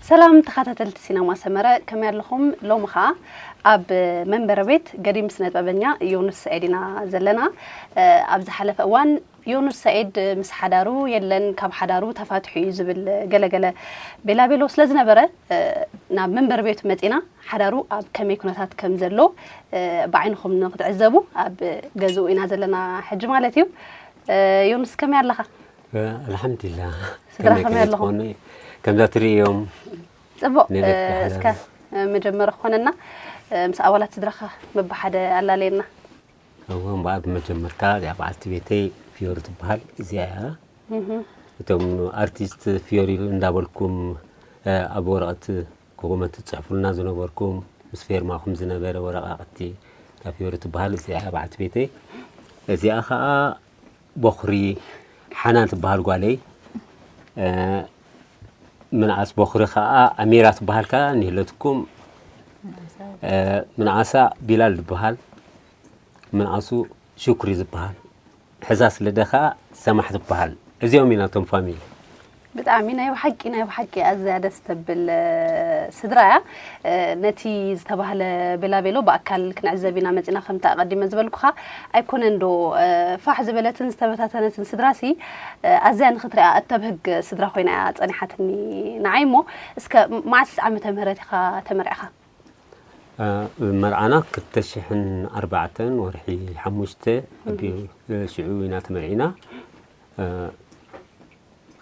ሰላም ተኸታተልቲ ሲነማ ሰመረ፣ ከመይ ኣለኹም? ሎሚ ኸኣ ኣብ መንበሪ ቤት ገዲም ስነ ጥበበኛ ዮኑስ ሰዒድ ኢና ዘለና። እ፣ ኣብ ዝሓለፈ እዋን ዮኑስ ሰዒድ ምስ ሓዳሩ የለን፣ ካብ ሓዳሩ ተፋትሑ እዩ ዝብል ገለገለ ቤላቤሎ ስለ ዝነበረ፣ እ፣ ናብ መንበሪ ቤቱ መጺና ሓዳሩ ኣብ ከመይ ኩነታት ከም ዘሎ፣ እ፣ ብዓይንኹም ንክትዕዘቡ ኣብ ገዝኡ ኢና ዘለና ሕጂ ማለት እዩ። እ፣ ዮኑስ ከመይ ኣለኻ? ኣልሓምዱሊላህ። ስድራ ከመይ ከመይ ከመይ ኣለኹም? ትኾኑ? ከምዛ ትርእዮም ጽቡቕ፣ ነይረ እ፣ ትበሃል እስከ፣ ኣላ። እ፣ መጀመሪ ክኾነና፣ እ፣ ምስ ኣባላት ስድራኻ መብሓደ ኣላለየና። እወ፣ እምበኣር ብመጀመርታ እዚኣ በዓልቲ ቤተይ ፊዮሪ ትበሃል፣ እዚኣ እያ። እቶም ኣርቲስት ፊዮሪ እንዳበልኩም፣ እ፣ ኣብ ወረቐት ኮመንት ትጽሕፉልና ዝነበርኩም፣ ምስ ፌርማኹም ዝነበረ ወረቓቕቲ፣ እታ ፊዮሪ ትበሃል፣ እዚኣ እያ በዓልቲ ቤተይ። እዚኣ ኸኣ ቦኽሪ ሓናን ትበሃል ጓለይ። እ፣ ምንኣስ ቦኽሪ ኸኣ ኣሚራ ትበሃል ከኣ ንህለትኩም። እ፣ ምንኣሳ ቢላል ዝበሃል፣ ምንኣሱ ሹክሪ ዝበሃል። ሕዛ ስለ ደኻ ሰማሕ ትበሃል። እዚኦም ኢና እቶም ፋሚሊ። ብጣዕሚ ናይ ብሓቂ፣ ናይ ብሓቂ ኣዝያ ደስ ተብል፣ እ፣ ስድራ እያ። እ፣ ነቲ ዝተባህለ ቤላቤሎ ብኣካል ክንዕዘብ ኢና መጺና፣ ከምቲ ኣቐዲመ ዝበልኩኻ። ኣይኮነን ዶ፣ እ፣ ፋሕ ዝበለትን ዝተበታተነትን ስድራሲ፣ እ፣ ኣዝያ ንኽትሪኣ እተብህግ ስድራ ኮይና እያ ጸኒሓትኒ ንዓይ። እሞ እስከ መዓስ ዓመተ ምህረት ኢኻ ተመርዕኻ? እ፣ መርዓና ክልተ ሽሕን ኣርባዕተን ወርሒ ሓሙሽተ ኣቢሉ፣ እ፣ ሽዑ ኢና ተመርዒና። እ፣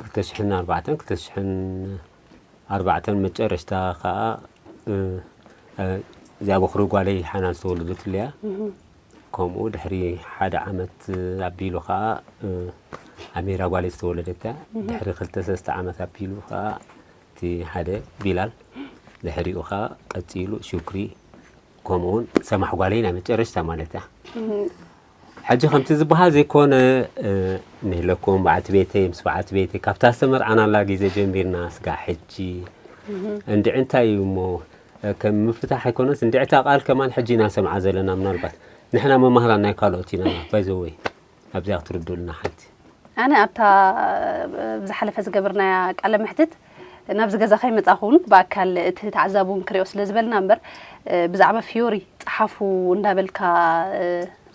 ክልተ ሽሕን ኣርባዕተን፣ ክልተ ሽሕን ኣርባዕተን መጨረሽታ ኸኣ፣ እ፣ እ፣ እዚኣ በኹሪ ጓለይ ሓናን ዝተወለደትሉ እያ። ከምኡ ድሕሪ ሓደ ዓመት ኣቢሉ ኸኣ፣ እ፣ ኣሚራ ጓለይ ዝተወለደት እያ። ድሕሪ ክልተ ሰለስተ ዓመት ኣቢሉ ኸኣ እቲ ሓደ ቢላል፣ ድሕሪኡ ኸኣ ቀጺሉ ሹክሪ፣ ከምኡውን ሰማሕ ጓለይ ናይ መጨረሽታ ማለት እያ። ሕጂ ከምቲ ዝበሃል ዘይኮነ፣ እ፣ ንህለኩም በዓልቲ ቤተይ፣ ምስ በዓልቲ ቤተይ ካብታ ዝተመርዓናላ ግዜ ጀሚርና ስጋዕ ሕጂ እንድዒ እንታይ እዩ እሞ፣ እ፣ ከም ምፍታሕ ኣይኮነስ፣ እንድዒ እታ ቃል ከማን ሕጂ ኢና ንሰምዓ ዘለና። ምናልባት ንሕና መማህራን ናይ ካልኦት ኢና፣ ባይ ዘ ወይ ኣብዚኣ ክትርድኡልና ሓንቲ። ኣነ ኣብታ ብዝሓለፈ ዝገበርናያ ቃለ መሕትት ናብዚ ገዛ ከይመጻኹ እውን ብኣካል እቲ ተዓዛቢ እውን ክሪኦ ስለ ዝበልና እምበር፣ እ፣ ብዛዕባ ፊዮሪ ጸሓፉ እንዳበልካ፣ እ፣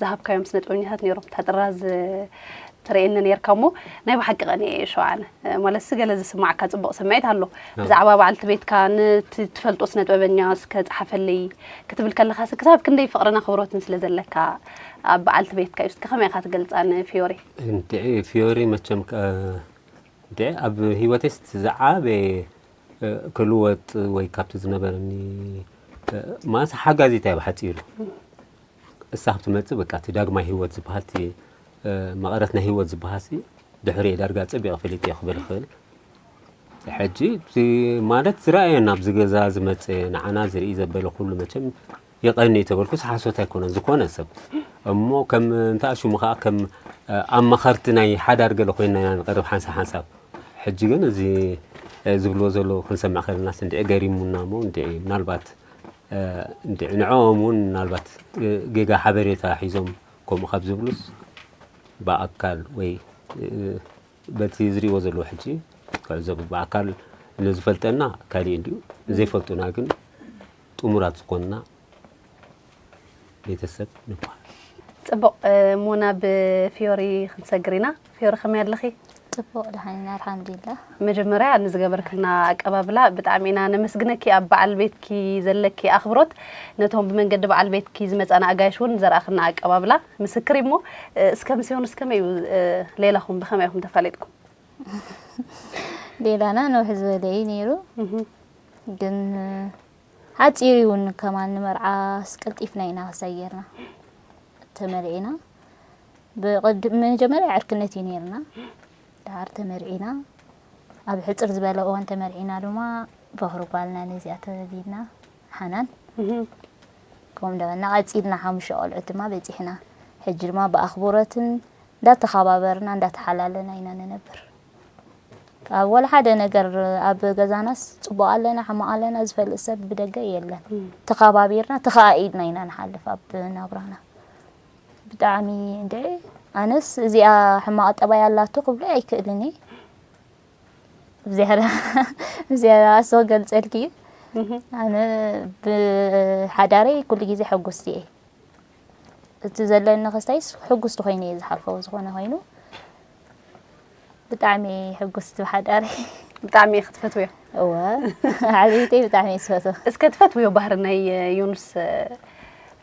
ዝሃብካዮም ስነ ጥበበኛታት ነይሮም። እታ ጥራዝ ትርእየኒ ነይርካ እሞ ናይ ብሓቂ ቀኒኤ እየ ሸውዓነ። እ፣ ማለትሲ ገለ ዝስማዓካ ጽቡቕ ስምዒት ኣሎ። ኣዎ። ብዛዕባ በዓልቲ ቤትካ፣ ነቲ ትፈልጦ ስነ ጥበበኛ እስከ ጸሓፈለይ ክትብል ከለኻሲ ክሳብ ክንደይ ፍቕርን ኣኽብሮትን ስለ ዘለካ ኣብ በዓልቲ ቤትካ እዩ። እስከ ከመይ ኢኻ ትገልጻ ንፊዮሪ? እንድዒ ፊዮሪ መቸም ከ-፣ እንድዒ ኣብ ህይወተይስ እቲ ዝዓበየ፣ እ፣ ክልወጥ ወይ ካብቲ ዝነበረኒ፣ እ፣ ማለት ሓጋዚት እያ ብሓጺሩ። እሳ ክትመጽእ በቃ እቲ ዳግማይ ህይወት ዝበሃል፣ እቲ፣ እ፣ መቐረት ናይ ህይወት ዝበሃልሲ ድሕሪኡ ዳርጋ ጸቢቐ ፈሊጠዮ ክብል እኽእል። ሕጂ እቲ ማለት ዝረኣየና ኣብዚ ገዛ ዝመጸ ንዓና ዝርኢ ዘበለ ኩሉ መቸም የቐንእ ተበልኩስ ሓሶት ኣይኮነን። ዝኾነ ሰብ እሞ ከም እንታይ ሽሙ ኸኣ ከም፣ እ፣ ኣማኸርቲ ናይ ሓዳር ገለ ኮይንና ኢና ንቐርብ ሓንሳብ ሓንሳብ። ሕጂ ግን እዚ፣ እ፣ ዝብልዎ ዘለዉ ክንሰምዕ ከለናስ እንድዒ ገሪሙና እሞ እንድዒ ምናልባት፣ እ፣ እንድዒ ንዕኦም እውን ምናልባት፣ እ፣ ጌጋ ሓበሬታ ሒዞም ከምኡ ካብ ዝብሉስ ብኣካል ወይ፣ እ፣ በቲ ዝሪእዎ ዘለዉ ሕጂ ክዕዘቡ፣ ብኣካል ንዝፈልጠና ካሊእ እንድዩ፣ ንዘይፈልጡና ግን ጥሙራት ዝኾንና ቤተሰብ ንበሃል። ጽቡቕ፣ እ፣ እሞ ናብ ፊዮሪ ክንሰግር ኢና። ፊዮሪ ከመይ ኣለኺ? ጽቡቕ፣ ደሓን ኢና፣ ኣልሓምዱሊላህ። መጀመርያ ንዝገበርክልና ኣቀባብላ ብጣዕሚ ኢና ነመስግነኪ። ኣብ በዓል ቤትኪ ዘለኪ ኣኽብሮት፣ ነቶም ብመንገዲ በዓል ቤትኪ ዝመጻና ኣጋይሽ እውን ዘርኣኽና ኣቀባብላ ምስክር እዩ። እሞ፣ እ፣ እስከ ምስ ዮኑስ ከመይ እዩ፣ እ፣ ሌላኹም ብኸመይ ኢኹም ተፋሊጥኩም? ሌላና ነውሕ ዝበለ እዩ ነይሩ። እህ። ግን ሓጺር እውን ከማን ንመርዓስ ቀልጢፍና ኢና ክሳብ ጌርና ተመርዒና። ብቕድ-፣ መጀመርያ ዕርክነት እዩ ነይርና። ደሓር ተመርዒና። ኣብ ሕጽር ዝበለ እዋን ተመርዒና ድማ በኹሪ ጓልና ነዚኣ ተበልና ሓናን። እህ። ከምኡ እንዳበልና ቀጺልና ሓሙሽተ ቆልዑት ድማ በጺሕና። ሕጂ ድማ ብኣኽብሮትን እንዳተኸባበርና እንዳተሓላለና ኢና ንነብር። ኣብ ወላ ሓደ ነገር ኣብ ገዛናስ ጽቡቕ ኣለና ሕማቕ ኣለና ዝፈልጥ ሰብ ብደገ የለን። እም። ተኸባቢርና ተኸኣኢልና ኢና ንሓልፍ ኣብ ናብራና። ብጣዕሚ እንድዒ ኣነስ እዚኣ ሕማቕ ጠባይ ኣላቶ ክብሎ ኣይክእልን እየ። ብዝያዳ ብዝያዳ ኣስወ ገልጸልኪ እዩ። ኣነ ብሓዳረይ ኩሉ ግዜ ሕጉስቲ እየ። እቲ ዘለኒ ክስታይስ ሕጉስቲ ኮይነ እየ ዝሓልፎ። ዝኾነ ኮይኑ ብጣዕሚ ሕጉስቲ ብሓዳረይ። ብጣዕሚ ክትፈትውዮ። እወ፣ ዓሌተይ ብጣዕሚ እየ ዝፈትዎ። እስከ ትፈትውዮ ባህሪ ናይ ዮኑስ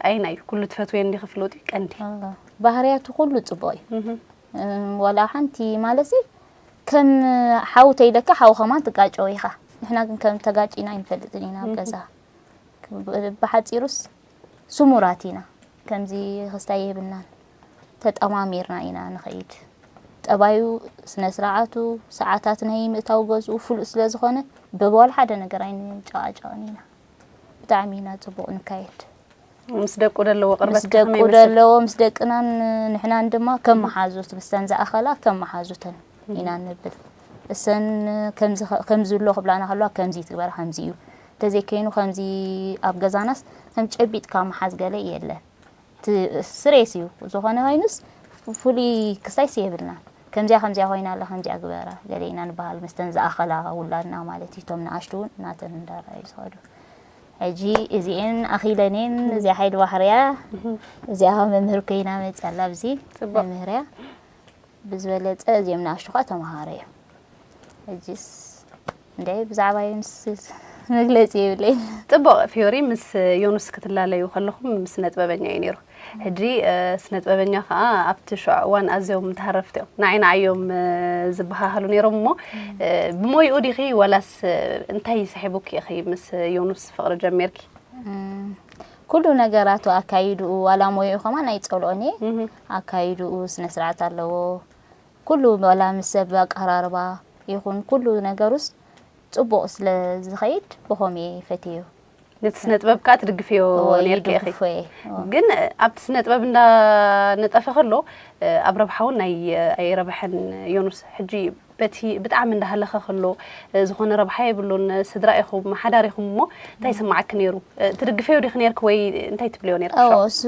ኣይናዩ ኩሉ ትፈትውዮ እንዲ ክፍለጡ ቀንዲ። ባህርያቱ ኩሉ ጽቡቕ እዩ። ዋላ ሓንቲ ማለት ከም ሓው ተይለካ ሓው ከማን ትጋጨው ኢኻ። ንሕና ግን ከም ተጋጭና ኣይንፈልጥን ኢና ኣብ ገዛ። ብሓፂሩስ ስሙራት ኢና። ከምዚ ክስታይ የብልናን። ተጠማሚርና ኢና ንኸይድ። ጠባዩ፣ ስነ ስርዓቱ፣ ሰዓታት ናይ ምእታው ገዝኡ ፍሉጥ ስለ ዝኾነ በብዋላ ሓደ ነገር ኣይንጨቃጨቅን ኢና። ብጣዕሚ ኢና ፅቡቅ ንካየድ። ምስ ደቁ ደለዎ ቅርበት ምስ ደቁ ደለዎ ምስ ደቅናን ንሕናን ድማ ከም መሓዙት ምስተን ዝኣኸላ ከም መሓዙተን ኢና ንብል። እሰን ከምዚ ኣሎ ክብላና ከለዋ ከምዚ ትግበራ ከምዚ እዩ እንተዘይከይኑ ከምዚ ኣብ ገዛናስ ከም ጨቢጥካ መሓዝ ገለ የለን። ስሬስ እዩ ዝኾነ ኮይኑስ ፍሉይ ክስታይስ የብልናን። ከምዚኣ ከምዚኣ ኮይና ኣላ ከምዚኣ ግበራ ገለ ኢና ንበሃል ምስተን ዝኣኸላ ውላድና ማለት እዩ። እቶም ንኣሽቱ እውን ናተን እንዳረኣዩ ዝኸዱ ሕጂ እዚኤን ኣኺለኔን እዚኣ ሓይሊ ባሕርያ እዚኣ መምህር ኮይና መፅያ ኣላ ኣብዚ መምህርያ ብዝበለፀ እዚኦም ንኣሽቱ ከዓ ተምሃሮ እዮም። ሕጂስ እንደ ብዛዕባ ዮኑስ መግለፂ የብለይን። ፅቡቕ ፊዮሪ ምስ ዮኑስ ክትላለዩ ከለኹም ምስ ነጥበበኛ እዩ ነይሩ። ሕጂ ስነጥበበኛ ከዓ ኣብቲ ሽዑ እዋን ኣዝዮም ተሃረፍቲ እዮም። ንዓይ ንዓዮም ዝበሃሃሉ ነይሮም እሞ ብሞይኡ ዲኺ ዋላስ እንታይ ሰሒቡኪ ኢኺ ምስ ዮኑስ ፍቕሪ ጀሚርኪ? ኩሉ ነገራቱ ኣካይድኡ ዋላ ሞይኡ ከማን ኣይፀልኦን እየ። ኣካይድኡ ስነ ስርዓት ኣለዎ። ኩሉ ዋላ ምስ ሰብ ኣቀራርባ ይኹን ኩሉ ነገሩስ ፅቡቕ ስለ ዝኸይድ ብኸምኡ እየ ፈትየዮ። ነቲ ስነ ጥበብ ከዓ ትድግፍዮ ነርኪ ኢኺ። ግን ኣብቲ ስነ ጥበብ እንዳነጠፈ ከሎ ኣብ ረብሓ እውን ናይ ኣይረብሐን ዮኑስ ሕጂ በቲ ብጣዕሚ እንዳሃለኸ ከሎ ዝኾነ ረብሓ የብሉን። ስድራ ኢኹም ሓዳር ኢኹም እሞ እንታይ ይስማዓኪ ነይሩ? ትድግፍዮ ዲኺ ነርኪ ወይ እንታይ ትብልዮ ነርኪ? እሱ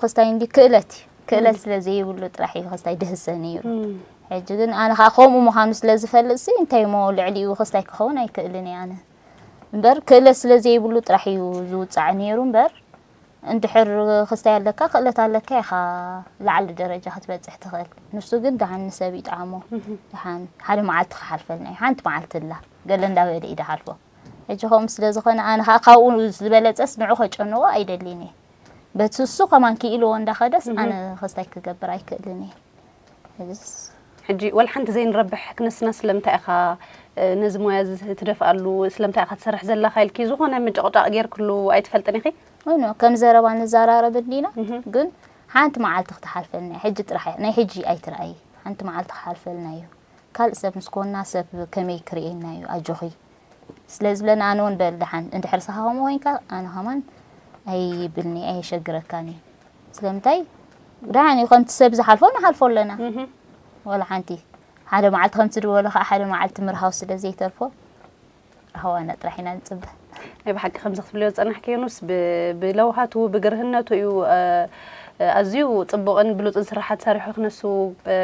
ክስታይ እንዲ ክእለት እዩ ክእለት ስለ ዘይብሉ ጥራሕ እዩ ክስታይ ድህሰ ነይሩ። ሕጂ ግን ኣነ ከዓ ከምኡ ምዃኑ ስለ ዝፈልጥ ሲ እንታይ እሞ ልዕሊኡ ክስታይ ክኸውን ኣይክእልን እየ ኣነ እምበር ክእለት ስለ ዘይብሉ ጥራሕ እዩ ዝውፃዕ ነይሩ እምበር እንድሕር ክስታይ ኣለካ ክእለት ኣለካ ኢኻ ላዕሊ ደረጃ ክትበፅሕ ትኽእል። ንሱ ግን ደሓን ንሰብ ይጥዓሞ። ደሓን ሓደ መዓልቲ ክሓልፈልና እዩ ሓንቲ መዓልቲ እላ ገለ እንዳበለ እዩ ድሓልፎ። ሕጂ ከምኡ ስለ ዝኾነ ኣነ ከዓ ካብኡ ዝበለፀስ ንዑ ከጨንቆ ኣይደልን እየ። በቲ እሱ ከማን ክኢልዎ እንዳኸደስ ኣነ ክስታይ ክገብር ኣይክእልን እየ። ሕጂ ወላ ሓንቲ ዘይንረብሕ ክንስና ስለምንታይ ኢኻ ነዚ ሞያ እዚ ትደፍኣሉ ስለምንታይ ኢኻ ትሰርሕ ዘለኻ ኢልኪ ዝኾነ ምጭቕጫቕ ጌርክሉ ኣይትፈልጥን ኢኺ? ኖ ከም ዘረባ ንዘራረብ እንዲና ግን ሓንቲ መዓልቲ ክትሓልፈልና እያ። ሕጂ ጥራሕ እያ ናይ ሕጂ ኣይትርኣይ ሓንቲ መዓልቲ ክሓልፈልና እዩ። ካልእ ሰብ ምስ ኮንና ሰብ ከመይ ክርእየና እዩ ኣጆኺ ስለ ዝብለና ኣነ እውን በል ደሓን እንድሕር ስኻ ከምኡ ኮይንካ ኣነ ከማን ኣይብልኒ ኣየሸግረካን እዩ። ስለምንታይ ደሓን እዩ ከምቲ ሰብ ዝሓልፎ ንሓልፎ ኣለና። ወላ ሓንቲ ሓደ መዓልቲ ከምቲ ዝበሎ ከዓ ሓደ መዓልቲ ምርሃው ስለ ዘይተርፎ ራህዋና ጥራሕ ኢና ንፅበ። ናይ ብሓቂ ከምዚ ክትብልዮ ዝፀናሕክዮ ኑስ ብለውሃቱ ብግርህነቱ እዩ ኣዝዩ ፅቡቕን ብሉፅን ስራሓት ሰሪሑ ክነሱ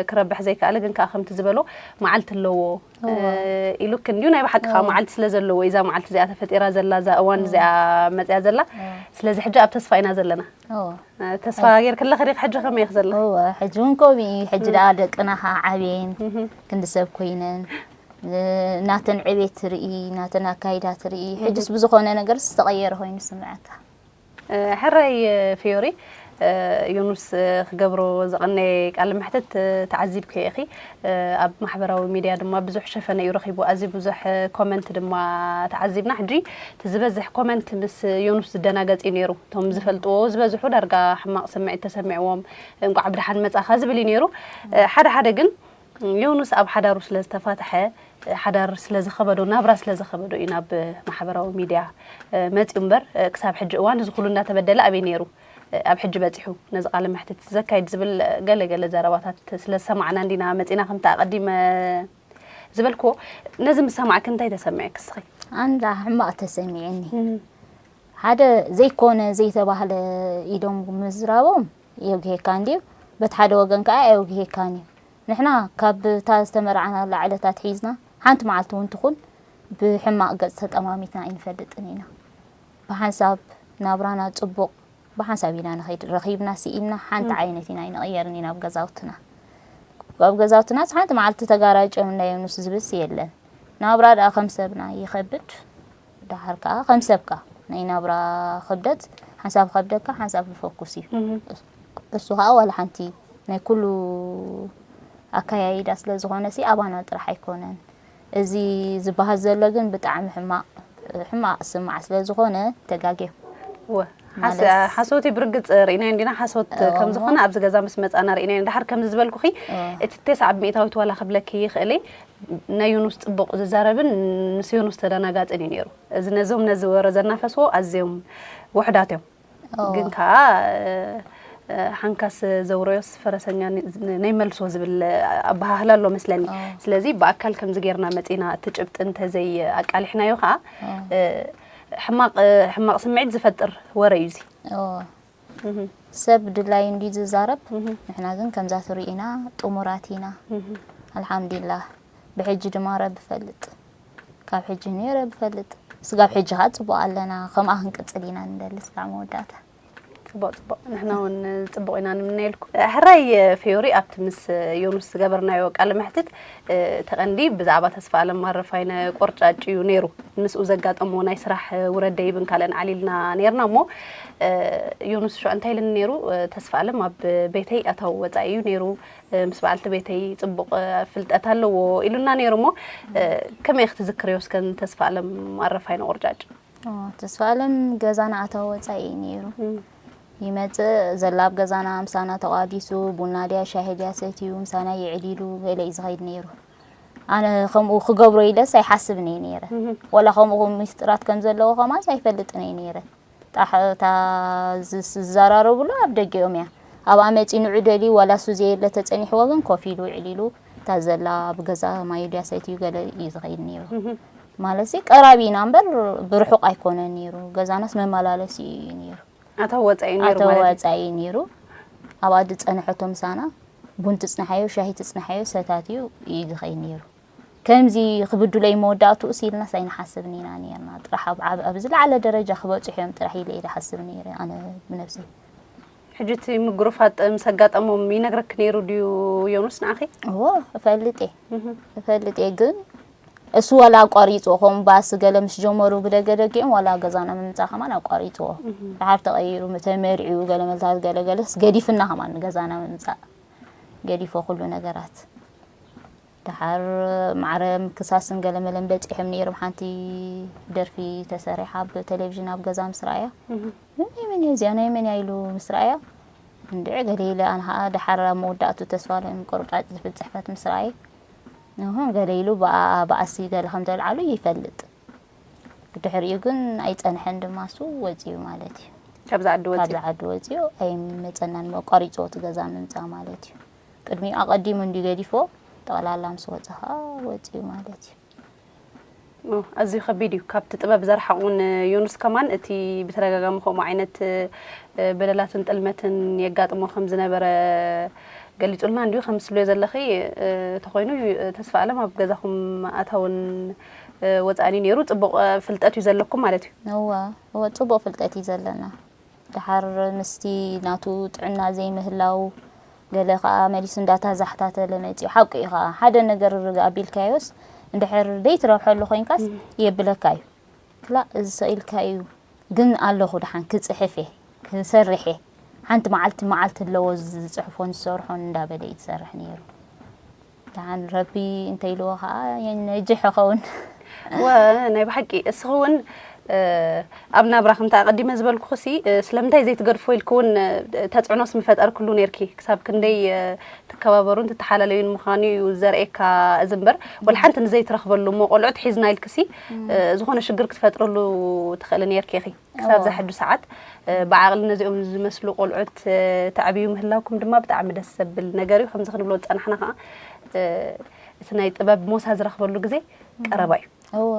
ክረብሕ ዘይከኣለ ግን ከዓ ከምቲ ዝበሎ መዓልቲ ኣለዎ ኢሉክን ድዩ ናይ ብሓቂ ከዓ መዓልቲ ስለ ዘለዎ እዛ መዓልቲ እዚኣ ተፈጢራ ዘላ እዛ እዋን እዚኣ መፅያ ዘላ ስለዚ ሕጂ ኣብ ተስፋ ኢና ዘለና ተስፋ ጌርክለኺ ዲኺ ሕጂ ከመይ ኢኺ ዘለኺ ሕጂ እውን ከምኡ እዩ ሕጂ ደኣ ደቅና ከዓ ዓብየን ክንዲ ሰብ ኮይነን ናተን ዕቤት ትርኢ ናተን ኣካይዳ ትርኢ ሕጅስ ብዝኾነ ነገር ዝተቐየረ ኮይኑ ስምዐካ። ሕራይ ፊዮሪ ዮኑስ ክገብሮ ዝቐነየ ቃለ መሕትት ተዓዚብክዮ ኢኺ። ኣብ ማሕበራዊ ሚድያ ድማ ብዙሕ ሸፈነ እዩ ረኺቡ። ኣዝዩ ብዙሕ ኮመንት ድማ ተዓዚብና። ሕጂ እቲ ዝበዝሕ ኮመንት ምስ ዮኑስ ዝደናገጽ እዩ ነይሩ። እቶም ዝፈልጥዎ ዝበዝሑ ዳርጋ ሕማቕ ስምዒት ተሰሚዕዎም እንቋዕ ብድሓን መጻኻ ዝብል እዩ ነይሩ። ሓደ ሓደ ግን ዮኑስ ኣብ ሓዳሩ ስለ ዝተፋትሐ ሓዳር ስለ ዝኸበዶ ናብራ ስለ ዝኸበዶ እዩ ናብ ማሕበራዊ ሚድያ መፂኡ እምበር ክሳብ ሕጂ እዋን እዚ ኩሉ እንዳተበደለ ኣበይ ነይሩ ኣብ ሕጂ በፂሑ ነዚ ቃለ መሕትት ዘካይድ ዝብል ገለ ገለ ዘረባታት ስለ ዝሰማዕና እንዲና መፂና ከምቲ ኣቐዲመ ዝበልክዎ ነዚ ምስ ሰማዕኪ እንታይ ተሰሚዕኪ እስኺ? ኣንዳ ሕማቕ ተሰሚዕኒ ሓደ ዘይኮነ ዘይተባህለ ኢዶም ምዝራቦም የጉሄካ እንድዩ በቲ ሓደ ወገን ከዓ ኣየጉሄካን እዩ ንሕና ካብ እታ ዝተመርዓናላ ዕለት ኣትሒዝና ሓንቲ መዓልቲ እውን ትኹን ብሕማቕ ገጽ ተጠማሚትና ኣይንፈልጥን ኢና። ብሓንሳብ ናብራና ጽቡቕ፣ ብሓንሳብ ኢና ንኸይድ። ረኺብና ስኢንና ሓንቲ ዓይነት ኢና ኣይንቕየርን ኢና ኣብ ገዛውትና። ኣብ ገዛውትናስ ሓንቲ መዓልቲ ተጋራጭዮም እንዳየኑስ ዝብልስ የለን። ናብራ ደኣ ከም ሰብና ይኸብድ። ደሓር ከኣ ከም ሰብካ ናይ ናብራ ክብደት ሓንሳብ ክኸብደካ ሓንሳብ ክፈኩስ እዩ። እሱ ከኣ ዋላ ሓንቲ ናይ ኩሉ ኣካያይዳ ስለ ዝኾነ ሲ ኣባና ጥራሕ ኣይኮነን። እዚ ዝበሃል ዘሎ ግን ብጣዕሚ ሕማቕ ሕማቕ ስማዕ ስለ ዝኾነ ተጋግዮም። እወ፣ ሓስ- ማለት ሓሶት እዩ ብርግጽ ርኢናዮ እንዲና። ሓሶት ከም ዝኾነ ኣብዚ ገዛ ምስ መጻና ርኢናዮ። ድሓር ከምዚ ዝበልኩኺ እቲ ተስዓ ሚእታዊት ዋላ ክብለኪ ይኽእል እየ። ናይ ዮኑስ ጽቡቕ ዝዛረብን ምስ ዮኑስ ተደናጋጽን እዩ ነይሩ። እዚ ነዞም ነዚ ወረ ዘናፈስዎ ኣዝዮም ውሑዳት እዮም። ግን ከዓ ሓንካስ ዘውረዮስ ፈረሰኛ ናይ መልሶ ዝብል ኣበሃህላ ኣሎ መስለኒ። ስለዚ ብኣካል ከምዚ ጌርና መጺና እቲ ጭብጢ እንተዘይ ኣቃሊሕናዮ ከዓ ሕማቕ ሕማቕ ስምዒት ዝፈጥር ወረ እዩ እዚ። እዎ። ሰብ ድላዩ እንዲ ዝዛረብ፣ ንሕና ግን ከምዛ ትርእዩና ጥሙራት ኢና። ኣልሓምዱሊላህ። ብሕጂ ድማ ረቢ ፈልጥ። ካብ ሕጂ ነይረ ብፈልጥ። ስጋብ ሕጂ ኸዓ ጽቡቕ ኣለና። ከምኣ ክንቅጽል ኢና ንደሊ። ስጋዕ መወዳእታ። ጽቡቕ፣ ጽቡቕ። ንሕና እውን ጽቡቕ ኢና ንምነየልኩም። ሕራይ ፊዮሪ፣ ኣብቲ ምስ ዮኑስ ዝገበርናዮ ቃለ መሕትት፣ እቲ ቀንዲ ብዛዕባ ተስፋ ኣለም ኣረፋይነ ቆርጫጭ እዩ ነይሩ። ምስኡ ዘጋጠሞ ናይ ስራሕ ውረድ ደይብን ካልእን ዓሊልና ነይርና እሞ፣ ዮኑስ ሽዑ እንታይ ኢልኒ ነይሩ? ተስፋ ኣለም ኣብ ቤተይ ኣታዊ ወጻኢ እዩ ነይሩ። ምስ በዓልቲ ቤተይ ጽቡቕ ፍልጠት ኣለዎ ኢሉና ነይሩ እሞ፣ ከመይ ክትዝክርዮ እስከ ንተስፋ ኣለም ኣረፋይነ ቆርጫጭ? ኦ፣ ተስፋ ኣለም ገዛና ኣታዊ ወጻኢ እዩ ነይሩ። ይመጽእ፣ ዘላ ኣብ ገዛና ምሳና ተቋዲሱ፣ ቡና ድያ ሻሂ ድያ ሰትዩ ምሳና የዕሊሉ ገለ እዩ ዝኸይድ ነይሩ። ኣነ ከምኡ ክገብሮ ኢለስ ኣይሓስብን እየ ነይረ። ወላ ከምኡ ሚስጥራት ከም ዘለዎ ከማንስ ኣይፈልጥን እየ ነይረ። ጣሕ-፣ እታ ዝስ-፣ ዝዘራረቡሉ ኣብ ደገኦም እያ። ኣብኣ መጺኡ ንዑ ደልዩ ዋላ እሱ ዘየለ ተጸኒሕዎ ግን ኮፍ ኢሉ ውዕል ኢሉ እታ ዘላ ኣብ ገዛ ማዩ ድያ ሰትዩ ገለ እዩ ዝኸይድ ነይሩ። ማለትሲ ቀራቢ ኢና እምበር ብርሑቕ ኣይኮነን ነይሩ። ገዛናስ መመላለሲ እዩ ነይሩ። ኣታዊ ወጻኢ ነይሩ ኣታዊ ማለት እዩ። ወጻኢ ነይሩ። ኣብኣ ዝጸንሐቶ ምሳና ቡን ትጽንሓዮ፣ ሻሂ ትጽንሓዮ፣ ሰታትዩ እዩ ዝኸይድ ነይሩ። ከምዚ ክብድሎ እዩ መወዳእትኡስ ኢልናስ ኣይንሓስብን ኢና ነይርና። ጥራሕ ኣብ ዓብ-፣ ኣብ ዝለዓለ ደረጃ ክበጽሑ እዮም ጥራሕ ኢለ እየ ዝሓስብ ነይረ ኣነ ብነብሰይ። ሕጂ እቲ ምጉርፋጥ ምስ ኣጋጠሞም ይነግረኪ ነይሩ ድዩ ዮኑስ ንዓኺ? እዎ፣ እፈልጥ እየ። እፈልጥ እየ፣ ግን እሱ ዋላ ኣቋሪጽዎ፣ ከምኡ ባስ ገለ ምስ ጀመሩ ብደገ ደጊኦም ዋላ ገዛና ምምጻእ ከማን ኣቋሪጽዎ። ድሓር ተቐይሩ፣ ተመርዕዩ፣ ገለ መልታት ገለ ገለስ ገዲፍና ከማን ንገዛና ምምጻእ። ገዲፎ ኩሉ ነገራት። ድሓር ማዕረ ምክሳስን ገለ መለን በጺሖም ነይሮም። ሓንቲ ደርፊ ተሰሪሓ ኣብ ቴሌቪዥን ኣብ ገዛ ምስ ረኣያ፣ "ናይ መን እያ እዚኣ? ናይ መን እያ?" ኢሉ ምስ ረኣያ፣ "እንድዒ" ገለ ኢለ፣ ኣነ ኸኣ ድሓር ኣብ መወዳእቱ ተስፋ ኣለም ቆርጫጭ ዝብል ጽሕፈት ምስ ረኣየ፣ "እህ" ገለ ኢሉ ብኣ-፣ ብኣሲ ገለ ከም ዘልዓሉ ይፈልጥ። ብድሕሪኡ ግን ኣይጸንሐን ድማ፣ እሱ ወጺኡ ማለት እዩ። ካብዛ ዓዲ ወጺኡ? ካብዛ ዓዲ ወጺኡ ኣይመጸናን፣ ኣቋሪጽዎ እቲ ገዛ ምምጻእ ማለት እዩ። ቅድሚኡ ኣቐዲሙ እንድዩ ገዲፍዎ፣ ጠቕላላ ምስ ወጸ ኸኣ ወጺኡ ማለት እዩ። ኦ፣ ኣዝዩ ከቢድ እዩ። ካብቲ ጥበብ ዘርሓቑን ዮኑስ ከማን እቲ ብተደጋጋሚ ከምኡ ዓይነት፣ እ፣ በደላትን ጥልመትን የጋጥሞ ከም ዝነበረ ገሊጹልና እንድዩ። ከም ትብልዮ ዘለኺ፣ እ፣ ተኾይኑ፣ እ፣ ተስፋ ኣለም ኣብ ገዛኹም ኣታውን፣ እ፣ ወጻእን እዩ ነይሩ። ጽቡቕ፣ እ፣ ፍልጠት እዩ ዘለኩም ማለት እዩ። እወ፣ እወ፣ ጽቡቕ ፍልጠት እዩ ዘለና። ደሓር ምስቲ ናቱ ጥዕና ዘይምህላው፣ ገለ ኸኣ መሊሱ እንዳተዛሕታተለ መጺኡ። ሓቁ እዩ ኸኣ፣ ሓደ ነገር ኣቢልካዮስ እንድሕር ዘይትረብሐሉ ኮይንካስ የብለካ እዩ። ክላእ እዚ ሰኢልካ እዩ፣ ግን ኣለኹ ደሓን ክጽሕፍ እየ፣ ክሰርሕ እየ። ሓንቲ መዓልቲ መዓልቲ ኣለዎ ዝጽሕፎን ዝሰርሖን እንዳበለ እዩ ዝሰርሕ ነይሩ። ደሓን ረቢ እንተኢልዎ ኸዓ የነጅሕ ይኸውን። እወ፣ ናይ ብሓቂ እስኺ እውን፣ እ፣ ኣብ ናብራ ከምቲ ኣቐዲመ ዝበልኩኺሲ፣ እ፣ ስለምንታይ ዘይትገድፎ ኢልኪ እውን፣ እ፣ ተጽዕኖስ ምፈጠርክሉ ነይርኪ። ክሳብ ክንደይ፣ እ፣ ትከባበሩን ትተሓላለዩን ምዃኑ እዩ ዘርእየካ እዚ እምበር፣ ወላ ሓንቲ ንዘይትረኽበሉ እሞ ቆልዑት ሒዝና ኢልክሲ፣ እ፣ ዝኾነ ሽግር ክትፈጥርሉ ትኽእሊ ነይርኪ ኢኺ። ክሳብ እዎ። እዛ ሕጂ ሰዓት፣ እ፣ ብዓቕሊ ነዚኦም ዝመስሉ ቆልዑት፣ እ፣ ተዕብዩ ምህላውኩም ድማ ብጣዕሚ ደስ ዘብል ነገር እዩ። ከምዚ ክንብሎ ዝጸናሕና ኸዓ፣ እ፣ እቲ ናይ ጥበብ ሞሳ ዝረኽበሉ ግዜ ቀረባ እዩ። እዎ፣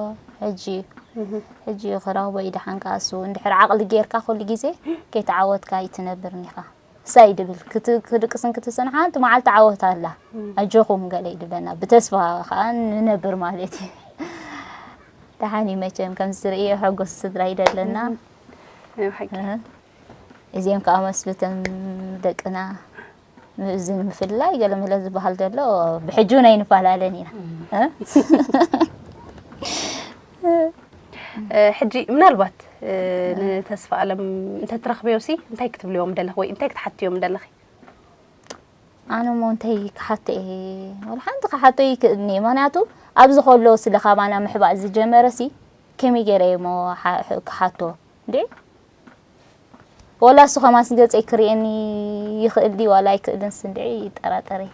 ሕጂ እዩ። እህ። ሕጂ እዩ ክረኽቦ እዩ። ደሓን ከኣ እሱ እንድሕር ዓቕሊ ጌርካ ኩሉ ግዜ ከይተዓወትካ ኣይትነብርን ኢኻ። ሳይ ድብል ክት- ክድቅስን ክትስን ሓንቲ መዓልቲ ዓወት ኣላ። ኣጆኹም ገለ ይድብለና ብተስፋ ከዓ ንነብር ማለት እዩ። ደሓን እዩ መቸም ከምዚ ዝርእዮ ሕጉስ ስድራ ይደለና። ናይ ሓቂ እህ። እዚኦም ከዓ መስሉቶም ደቅና ምእዝን ምፍላይ ገለ ምለ ዝበሃል ዘሎ ብሕጂ ናይ ንፈላለን ኢና። እህ? እ፣ ሕጂ ምናልባት እ፣ ንተስፋ ኣለም እንተትረኽብዮሲ እንታይ ክትብልዮም ደለኽ ወይ እንታይ ክትሓትዮም ደለኺ? ኣነ ሞ እንታይ ክሓቶ እየ? ወላ ሓንቲ ክሓቶ ይክእልኒ እየ። ምክንያቱ ኣብዚ ከሎ ስለ ካባና ምሕባእ ዝጀመረ ሲ ከመይ ገይረ እየ ሞ ሓ- ክሓቶ እንዴ? ወላ እሱ ከማስ ገፀይ ክርእየኒ ይኽእል ድዩ ዋላ ኣይክእልን ሲ እንድዒ ይጠራጠር እየ።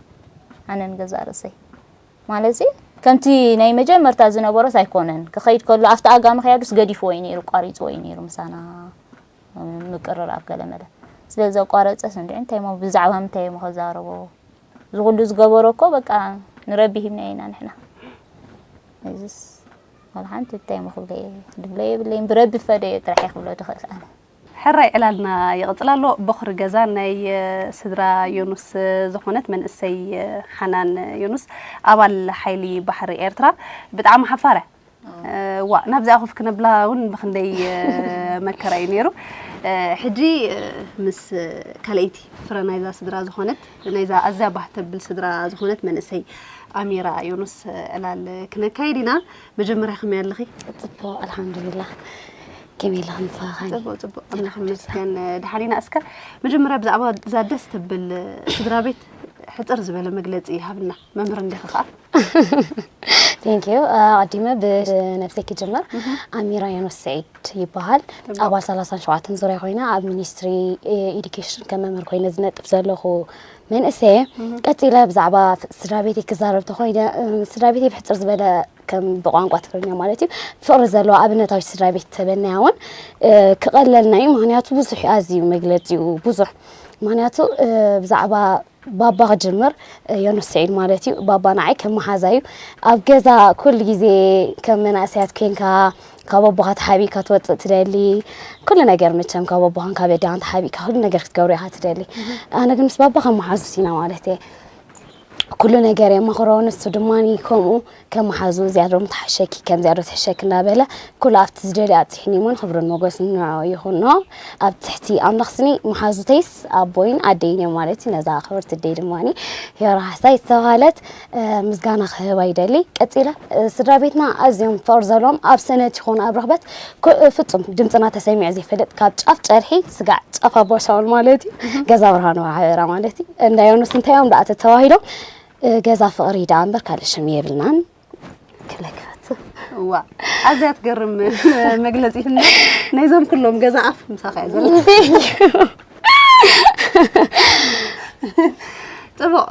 ኣነ ንገዛእ ርእሰይ ማለት ሲ ከምቲ ናይ መጀመርታ ዝነበሮስ ኣይኮነን። ክኸይድ ከሎ ኣብቲ ኣጋ ምኽያዱስ ገዲፍዎ እዩ ነይሩ፣ ቋሪፅዎ እዩ ነይሩ ምሳና ምቅርራብ ገለ መለ ስለ ዘቋረፀስ እንድዒ እንታይ ሞ ብዛዕባ ምንታይ እሞ ከዛረቦ? እዚ ኩሉ ዝገበሮ እኮ በቃ ንረቢ ሂብና ኢና ንሕና። እዚስ ዋላ ሓንቲ እንታይ እሞ ክብሎ እየ? ድብሎ የብለይን ብረቢ ፈደዮ ጥራሕ እየ ክብሎ ድኽእል ኣነ። ሕራይ ዕላልና ይቕፅል ኣሎ። ቦኽሪ ገዛ ናይ ስድራ ዮኑስ ዝኾነት መንእሰይ ሓናን ዮኑስ ኣባል ሓይሊ ባሕሪ ኤርትራ ብጣዕሚ ሓፋር እያ። ዋ ናብዚኣ ኮፍ ክነብላ እውን ብክንደይ መከራ እዩ ነይሩ። ሕጂ ምስ ካልኣይቲ ፍረ ናይዛ ስድራ ዝኾነት ናይዛ ኣዝያ ባህ ተብል ስድራ ዝኾነት መንእሰይ ኣሚራ ዮኑስ ዕላል ክነካይድ ኢና። መጀመርያ ከመይ ኣለኺ? ጽቡቕ ኣልሓምዱሊላ። ከመይ ኣለኺ ንስኻ? ጽቡቕ ጽቡቕ ኣምላኽ ይመስገን። ደሓን ኢና። እስከ መጀመርያ ብዛዕባ እዛ ደስ ትብል ስድራ ቤት ሕጽር ዝበለ መግለጺ ሃብና። መምህር እንዲኺ ከኣ። Thank you። ኣቐዲመ ብነብሰይ ክጅምር። ኣሚራ ዮኑስ ስዒድ ይበሃል። ኣባል ሰላሳን ሸውዓተን ዙርያ ኮይነ ኣብ ሚኒስትሪ ኤዱኬሽን ከም መምህር ኮይነ ዝነጥፍ ዘለኹ መንእሰየ። ቀጺለ ብዛዕባ ስድራ ቤተይ ክዛረብ ተኾይነ፣ ስድራ ቤተይ ብሕጽር ዝበለ ከም ብቋንቋ ትግርኛ ማለት እዩ ፍቕሪ ዘለዋ ኣብነታዊት ስድራ ቤት ተበናያ እውን ክቐለልና እዩ። ምኽንያቱ ብዙሕ እዩ፣ ኣዝዩ መግለጺኡ ብዙሕ። ምኽንያቱ ብዛዕባ ባባ ክጅምር፣ ዮኑስ ስዒድ ማለት እዩ። ባባ ንዓይ ከም መሓዛ እዩ። ኣብ ገዛ ኩሉ ግዜ ከም መናእሰያት ኮንካ ካብ ኣቦኻ ተሓቢእካ ትወፅእ ትደሊ። ኩሉ ነገር መቸም ካብ ኣቦኻን ካብ ኣዴኻን ተሓቢእካ ኩሉ ነገር ክትገብሮ ኢኻ ትደሊ። ኣነ ግን ምስ ባባ ከም መሓዙት ኢና ማለት እየ። ኩሉ ነገር የማኽሮ፣ ንሱ ድማ ከምኡ ከም መሓዙ እዚኣ ዶ ምትሓሸኪ፣ ከምዚኣ ዶ ትሕሸኪ እናበለ ኩሉ ኣብቲ ዝደልዮ ኣብፂሕኒ እሞ ንኽብርን ሞገስን ንዕኡ ይኹኖ። ኣብ ትሕቲ ኣምላኽ ስኒ መሓዙተይስ ኣቦይን ኣደይን እዮም ማለት እዩ። ነዛ ክብርቲ ኣደይ ድማ ሄራ ካሕሳይ ዝተባህለት ምስጋና ክህባ ይደሊ። ቀፂለ ስድራ ቤትና ኣዝዮም ፍቕሪ ዘለዎም ኣብ ሰነት ይኹን ኣብ ርኽበት ፍጹም ድምፅና ተሰሚዑ ዘይፈልጥ ካብ ጫፍ ጨርሒ ስጋዕ ጫፍ ኣቦ ሻውል ማለት እዩ ገዛ ብርሃኑ ሓበራ ማለት እዩ። እንዳ ዮኑስ እንታይ እዮም ደኣ ተተባሂሎም ገዛ ፍቕሪ ደኣ እምበር ካልእ ሽም የብልናን ክብለክፈት። ዋ ኣዝያ ትገርም መግለጺት እንዳ ናይዞም ኩሎም ገዛ ኣፍ ምሳኻ እያ ዘላ። ጽቡቕ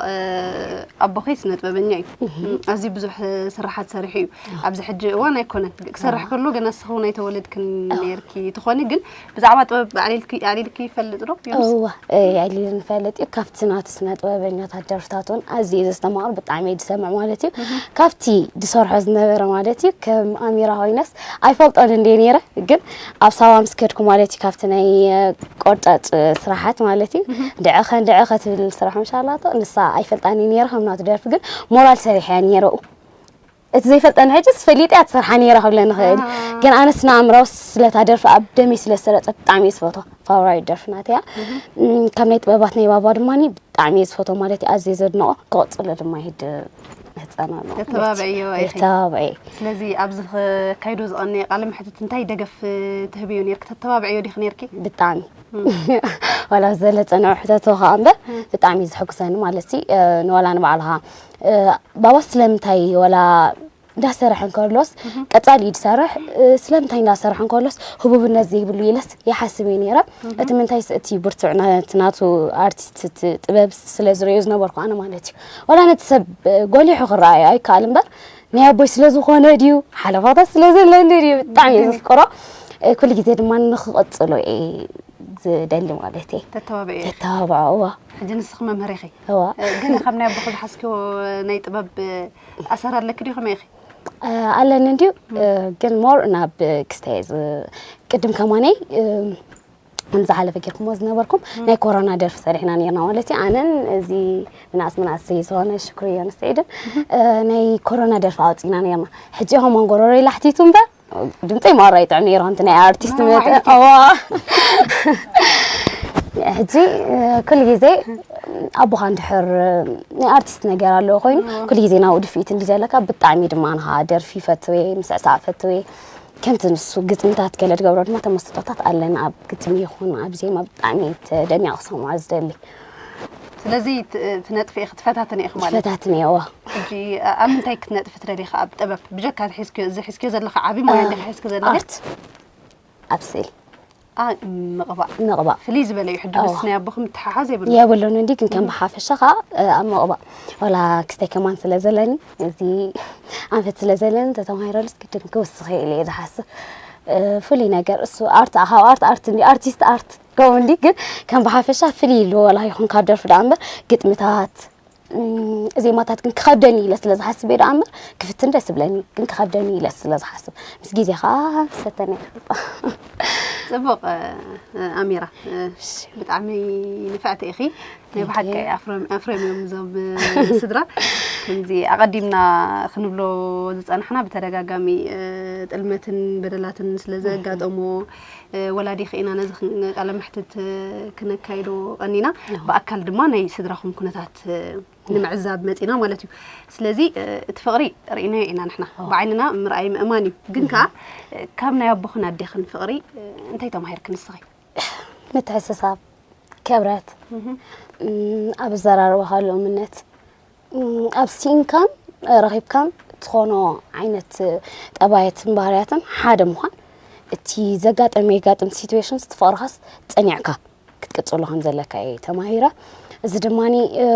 ኣቦኺ ስነ ጥበበኛ እዩ። ኣዝዩ ብዙሕ ስራሓት ሰሪሑ እዩ። ኣብዚ ሕጂ እዋን ኣይኮነን ክሰርሕ ከሎ ገና ንስኺ እውን ኣይተወለድክን ነይርኪ ትኾኒ፣ ግን ብዛዕባ ጥበብ ኣዕሊልኪ ኣዕሊልኪ ይፈልጥ ዶ? እዋ ኣዕሊሉ ንፈልጥ እዩ። ካብቲ ናቱ ስነ ጥበበኛታት ደርፍታት እውን ኣዝየ ዘስተማቕር ብጣዕሚ እየ ዝሰምዕ ማለት እዩ። ካብቲ ዝሰርሖ ዝነበረ ማለት እዩ ከም ኣሚራ ኮይነስ ኣይፈልጦን እንደ ነይረ ግን ኣብ ሳዋ ምስ ከድኩ ማለት እዩ ካብቲ ናይ ቆርጫጭ ስራሓት ማለት እዩ ድዕኸ እንድዕኸ ትብል ስራሕ ምሻላቶ ንሳ ኣይፈልጣን እየ ነይረ ከም ናቱ ደርፊ ግን ሞራል ሰሪሐ እያ ነይረኡ። እቲ ዘይፈልጠኒ ሕጂ ፈሊጠ እያ ትሰርሓ ነይራ ክብለ ንኽእል። ግን ኣነስ ንኣእምራዊ ስለታ ደርፊ ኣብ ደመይ ስለ ዝሰረጸት ብጣዕሚ እየ ዝፈትዋ። ፋቮራይት ደርፊ ናተይ እያ። ካብ ናይ ጥበባት ናይ ባባ ድማ ብጣዕሚ እየ ዝፈትዎ ማለት እዩ። ኣዝየ ዘድንቖ ክቕጽሎ ድማ ይህድ ህጸና ኣለዎ። ተተባብዕዮ ኢኺ። የተባብዐ። ስለዚ ኣብዚ ከካይዶ ዝቐነየ ቃለ መሕትት እንታይ ደገፍ ትህብዮ ነርኪ? ተተባብዕዮ ዲኺ ነርኪ? ብጣዕሚ ዋላ ዘለጸ ንዑ ሕተቶ ከዓ እምበር ብጣዕሚ እዩ ዘሐጉሰኒ ማለት እዩ። ንዋላ ንባዕልኻ ባባ ስለምንታይ ዋላ እንዳሰርሐ እንከሎስ ቀጻሊ እዩ ዝሰርሕ ስለምንታይ እንዳሰርሐ እንከሎስ ህቡብነት ዘይብሉ ኢለስ ይሓስብ እየ ነይረ። እቲ ምንታይስ እቲ ብርቱዕ ናቲ ናቱ ኣርቲስት እቲ ጥበብ ስለ ዝርእዮ ዝነበርኩ ኣነ ማለት እዩ ዋላ ነቲ ሰብ ጎሊሑ ክረኣዮ ኣይከኣል እምበር ናይ ኣቦይ ስለ ዝኾነ ድዩ ሓለፋታት ስለ ዘለኒ ድዩ ብጣዕሚ እየ ዘፍቅሮ። ኩሉ ግዜ ድማ ንክቐጽሎ እየ ዝደሊ ማለት እየ። ተተባብዕዮ። ተተባብዖ እዋ። ሕጂ ንስኺ መምህር ኢኺ። እዋ። ግን ካብ ናይ ኣቦኺ ዝሓዝክዮ ናይ ጥበብ ኣሰር ኣለኪ ድዩ ከመይ ኢኺ? ኣለኒ እንድዩ ግን ሞር ናብ ክስታይ ቅድም ከማነይ ዝሓለፈ ጌርኩሞ ዝነበርኩም ናይ ኮሮና ደርፊ ሰሪሕና ነርና ማለት እዩ። ኣነን እዚ ምናስ ምናስ ዝኾነ ሽኩርዮን ስዒድን ናይ ኮሮና ደርፊ ኣውፂና ነርና። ሕጂ ሆሞን ጎረሮ ኢላሕቲቱ እምበር ድምፀይ ማራ ይጥዕም ነይሩ። ከምቲ ናይ ኣርቲስት መጠን እዋ። ሕጂ ኩሉ ግዜ ኣቦኻ እንድሕር ናይ ኣርቲስት ነገር ኣለዎ ኮይኑ ኩሉ ግዜ ናብኡ ድፍኢት እንዲ ዘለካ ብጣዕሚ ድማ ንኻ ደርፊ ፈትወ ምስዕሳዕ ፈትወ ከምቲ ንሱ ግጥምታት ገለ ድገብሮ ድማ ተመስጦታት ኣለና ኣብ ግጥሚ ይኹን ኣብ ዜማ ብጣዕሚ ተደኒቕ ክሰምዖ ዝደሊ። ስለዚ ትነጥፊ ኢኺ ትፈታተኒ ኢኺ ማለት ፈታትን እዋ። ሕጂ ኣብ ምንታይ ክትነጥፊ ትደሊ ኢኺ ኣብ ጥበብ ብጀካ እዚ ሒዝኪዮ ዘለኺ ዓቢ ሞያ እንዲኺ ሒዝኪ ዘለኺ ኣርት ኣብ ስእል ምቕባእ ምቕባእ ፍልይ ዝበለ እዩ ሕጂ ምስ ናይ ኣቦኺ ምትሓሓዝ የብሉ የብሉን እንዲ ግን ከም ብሓፈሻ ከዓ ኣብ ምቕባእ ዋላ ክስተይ ከማን ስለ ዘለኒ እዚ ኣንፈት ስለ ዘለኒ ተተማሂረሉስ ግድን ክውስኽ ኢለ እየ ዝሓስብ። ፍሉይ ነገር እሱ ኣርት ካብ ኣርት ኣርት እንዲ ኣርቲስት ኣርት ከምኡ እንዲ ግን ከም ብሓፈሻ ፍልይ ኢሉ ዋላ ይኹን ካብ ደርፊ ደኣ እምበር ግጥምታት ዜማታት ግን ክኸብደኒ ኢለ ስለ ዝሓስብ እየ ደኣ እምበር ክፍትን ደስ ይብለኒ ግን ክኸብደኒ ኢለ ስለ ዝሓስብ ምስ ግዜ ከዓ ክፈተኒ እየ። ፅቡቕ ኣሚራ ብጣዕሚ ንፍዕቲ ኢኺ ናይ ብሓቂ ኣፍረም እዮም እዞም ስድራ ከምዚ ኣቐዲምና ክንብሎ ዝፀናሕና ብተደጋጋሚ ጥልመትን በደላትን ስለ ዘጋጠሞ ወላዲኺ ኢና ነዚ ቃለ መሕትት ክነካይዶ ቀኒና ብኣካል ድማ ናይ ስድራኹም ኩነታት ንምዕዛብ መፂና ማለት እዩ ስለዚ እቲ ፍቕሪ ርኢናዮ ኢና ንሕና ብዓይንና ምርኣይ ምእማን እዩ ግን ከዓ ካብ ናይ ኣቦኽን ኣዴኽን ፍቕሪ እንታይ ተማሂርክ ንስኺ ምትሕስሳብ ክብረት ኣብ ኣዘራርባኻ ልኡምነት ኣብ ስኢንካን ረኺብካን ትኾኖ ዓይነት ጠባያትን ባህርያትን ሓደ ምዃን እቲ ዘጋጠመ የጋጥም situation ትፍቕርኻስ ጸኒዕካ ክትቅጽሎ ከም ዘለካ እየ ተማሂረ። እዚ ድማ